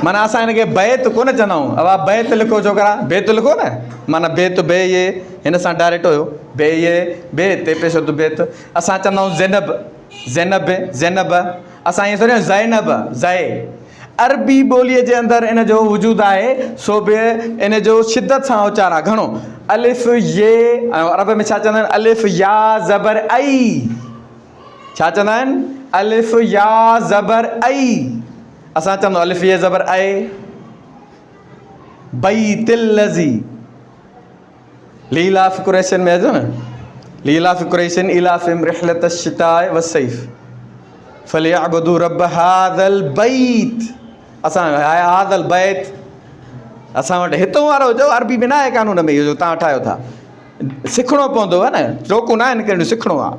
A: معنيٰ اسان هن کي بيت ڪونه چوندا آهيون ابا بيت لکو ڇوڪرا بيت لکو نه معنيٰ بيت بي يي هن سان ڊائريڪٽ هيو بي يي بي تي پيش ٿو بيت اسان چوندا آهيون زينب زينب زينب اسان ائين ٿوري زينب زي عربي ٻوليء جي اندر ان جو وجود آهي سو به ان جو شدت سان اچار آهي گهڻو الف ي ۽ عرب ۾ ڇا چوندا آهن الف يا زبر اي ڇا چوندا آهن الف يا زبر اي اسان چوندا الف ي زبر اي بيت الذي ليلاف قريشن ۾ اچو نه ليلاف قريشن ايلافهم رحلة الشتاء والصيف فليعبدوا رب هذا البيت اسان هذا البيت اسان وٽ هتو وارو جو عربي ۾ نه آهي قانون ۾ اهو جو تان ٺاهيو ٿا سکڻو پوندو آهي نه ٽوڪون نه آهن ڪرڻيون سکڻو آهي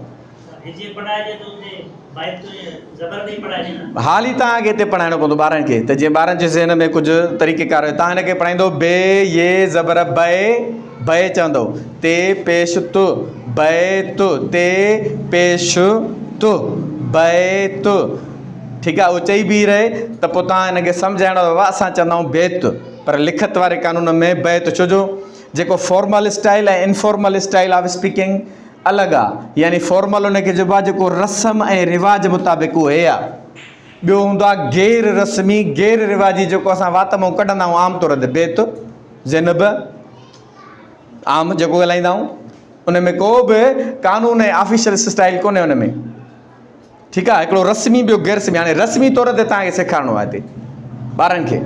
A: حالي توهان کي هتي پڙهائڻو پوندو ٻارن کي ته جيئن ٻارن جي ذهن ۾ ڪجهه طريقي ڪار توهان هن کي پڙهائيندو بي ي زبر بي بي چوندو تي پيش ت بي ت تي پيش ت بي ت ٺيڪ آهي اهو چئي بيهي رهي ته پوء توهان هن کي سمجهائڻو بابا اسان چوندا آهيون بيت پر لکت واري قانون ۾ بيت ڇو جو جيڪو formal style ۽ informal style of speaking الڳ آ يعني فارمل ان کي چئبو آ جيڪو رسم ۽ رواج مطابق اهي آ. ٻيو هوندو آ غير رسمي غير رواجي جيڪو اسان وات مئون ڪڍندا آهيون عام طور تي بيت زينب عام جيڪو ڳالهائيندا آهيون ان ۾ ڪو به قانون ۽ آفيشل اسٽائل ڪونهي ان ۾ ٺيڪ آ هڪڙو رسمي ٻيو غير رسمي هاڻي رسمي طور تي توهان کي سيکارڻو آهي هتي ٻارن کي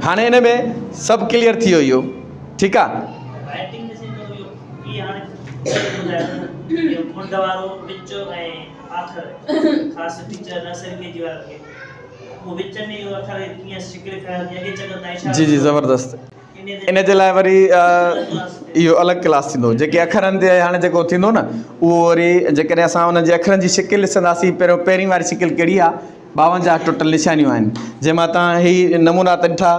A: هاڻي ان ۾ سڀ ڪليئر ٿي ويو اهو ٺيڪ آ
B: رائٽنگ ۾ سائين اهو ئي هاڻي ٻڌايو منڍ وارو وچ ۽ آخر خاص ٽيچر نرسري ڪي جي وارن کي اهو وچ ۾ اهو اکر ڪيئن شڪل اختيار ٿي اڳي چڳندا اشارا
A: جي جي زبردست ان جي لاء وري اهو الڳ ڪلاس ٿيندو جيڪي اکرن تي هاڻي جيڪو ٿيندو نه اهو وري جيڪڏهن اسان انهن جي اکرن جي شڪل ڏسنداسين پهريون پهرين واري شڪل ڪهڙي آهي 52 ٽوٽل نشانيون آهن جنهن مان تان هي نمونا ته ڏٺا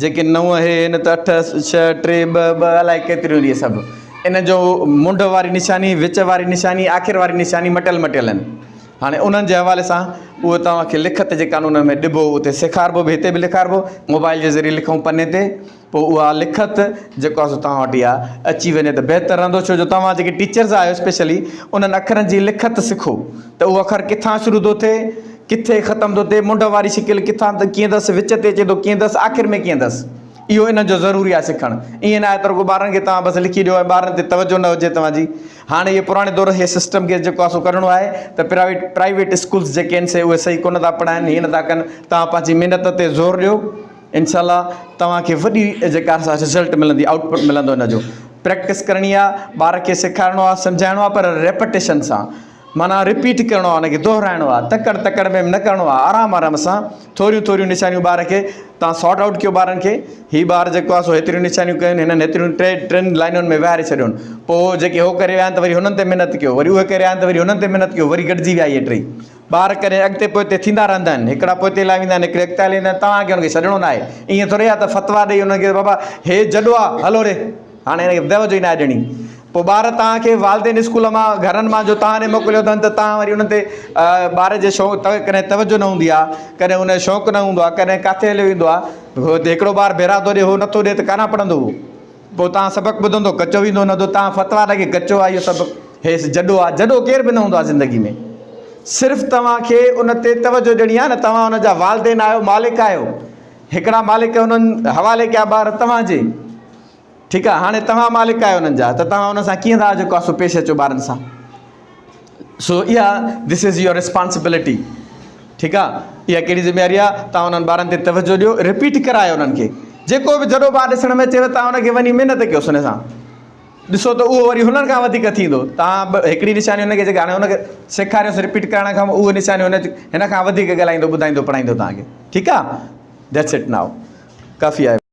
A: جيڪي نو هي هن ته اٺ ڇهه ٽي ٻه ٻه الائي ڪيتريون اهي سڀ ان جو منڍ واري نشاني وچ واري نشاني آخر واري نشاني مٽيل مٽيل آهن هاڻي انهن جي حوالي سان اهو توهان کي لکت جي قانون ۾ ڏبو اتي سيکاربو به هتي به لکاربو موبائل جي ذريعي لکون پني تي پوء اها لکت جيڪو آهي سو توهان وٽ اها اچي وڃي ته بهتر رهندو ڇو جو توهان جيڪي ٽيچرز آهيو اسپيشلي انهن اکرن جي لکت سکو ته اهو اکر ڪٿان شروع ٿو ٿئي ڪٿي ختم ٿو ٿئي منڍ واري شڪل ڪٿان ڪيئن اٿس وچ تي اچي ٿو ڪيئن اٿس آخر ۾ ڪيئن اٿس اهو انهن جو ضروري آهي سکڻ. ائين ناهي ته رڳو ٻارن کي توهان بس لکي ڏيو ۽ ٻارن تي توجهه نه هجي توهان جي. هاڻي اهي پراڻي دور کي سسٽم کي جيڪو آهي سو ڪڍڻو آهي ته پرائيويٽ پرائيويٽ اسڪولز جيڪي آهن سي اهي صحيح ڪونه ٿا پڙهائن هيئن نٿا ڪن توهان پنهنجي محنت تي زور ڏيو انشاء الله توهان کي وڏي جيڪا آهي سا رزلٽ ملندي آئوٽ پٽ ملندو ان جو. پريڪٽس ڪرڻي آهي ٻار کي سيکارڻو آهي سمجهائڻو آهي پر ريپٽيشن سان. معنيٰ رپيٽ ڪرڻو آهي ان کي دهرائڻو آهي تڪڙ تڪڙ ۾ نه ڪرڻو آهي آرام آرام سان ٿوريون ٿوريون نشانيون ٻار کي تان سارٽ آئوٽ ڪيو ٻارن کي هي ٻار جيڪو آهي سو هيتريون نشانيون ڪيون هنن هيتريون ٽي ٽن لائنن ۾ ويهاري ڇڏيون پوء جيڪي هو ڪري ويا آهن ته وري هنن تي محنت ڪيو وري اهي ڪري آيا آهن ته وري هنن تي محنت ڪيو وري گڏجي ويا اهي ٽئي ٻار ڪڏهن اڳتي پوئتي ٿيندا رهندا آهن هڪڙا پوئتي هليا ويندا آهن هڪڙي اڳتي هلي ويندا آهن توهان کي هن کي ڇڏڻو نه آهي ائين ٿوري آهي ته فتويٰ ڏئي هنن کي بابا هي جڏو آهي هلو ري هاڻي هن کي توجه ئي ناهي ڏيڻي. پوء ٻار توهان کي والدين اسڪول مان گهرن مان جو توهان ڏي موڪليو اٿن ته توهان وري انهن تي ٻار جي شوق ڪڏهن توجه نه هوندي آهي ڪڏهن ان جو شوق نه هوندو آهي ڪڏهن ڪاٿي هليو ويندو آهي هڪڙو ٻار ڀيرا ٿو ڏي هو نٿو ڏي ته ڪاڏانهن پڙهندو هو پوء توهان سبق ٻڌندو ڪچو ويندو نه ته توهان فتويٰ لڳي ڪچو آهي اهو سبق هي جڏو آهي جڏو ڪير به نه هوندو آهي زندگي ۾ صرف توهان کي ان تي توجه ڏيڻي آهي نه توهان ان جا والدين آهيو مالڪ آهيو هڪڙا مالڪ انهن حوالي ڪيا ٻار توهان جي ٺيڪ آ هاڻي توهان مالڪ آهيو انهن جا ته توهان انهن سان ڪيئن ٿا جيڪو آ سو پيش اچو ٻارن سان سو اها دس از your responsibility ٺيڪ آ اها ڪهڙي ذميواري آ توهان انهن ٻارن تي توجه ڏيو رپيٽ ڪرايو انهن کي جيڪو به جڏو ٻار ڏسڻ ۾ اچيو توهان ان کي وڃي محنت ڪيوس ان سان ڏسو ته اهو وري هنن کان وڌيڪ ٿيندو توهان هڪڙي نشاني هن کي جيڪا هاڻي هن کي سيکاريوس رپيٽ ڪرڻ کان اهو نشاني هن هن کان وڌيڪ ڳالهائيندو ٻڌائيندو پڙهائيندو توهان کي ٺيڪ آ that's it now ڪافي آهي.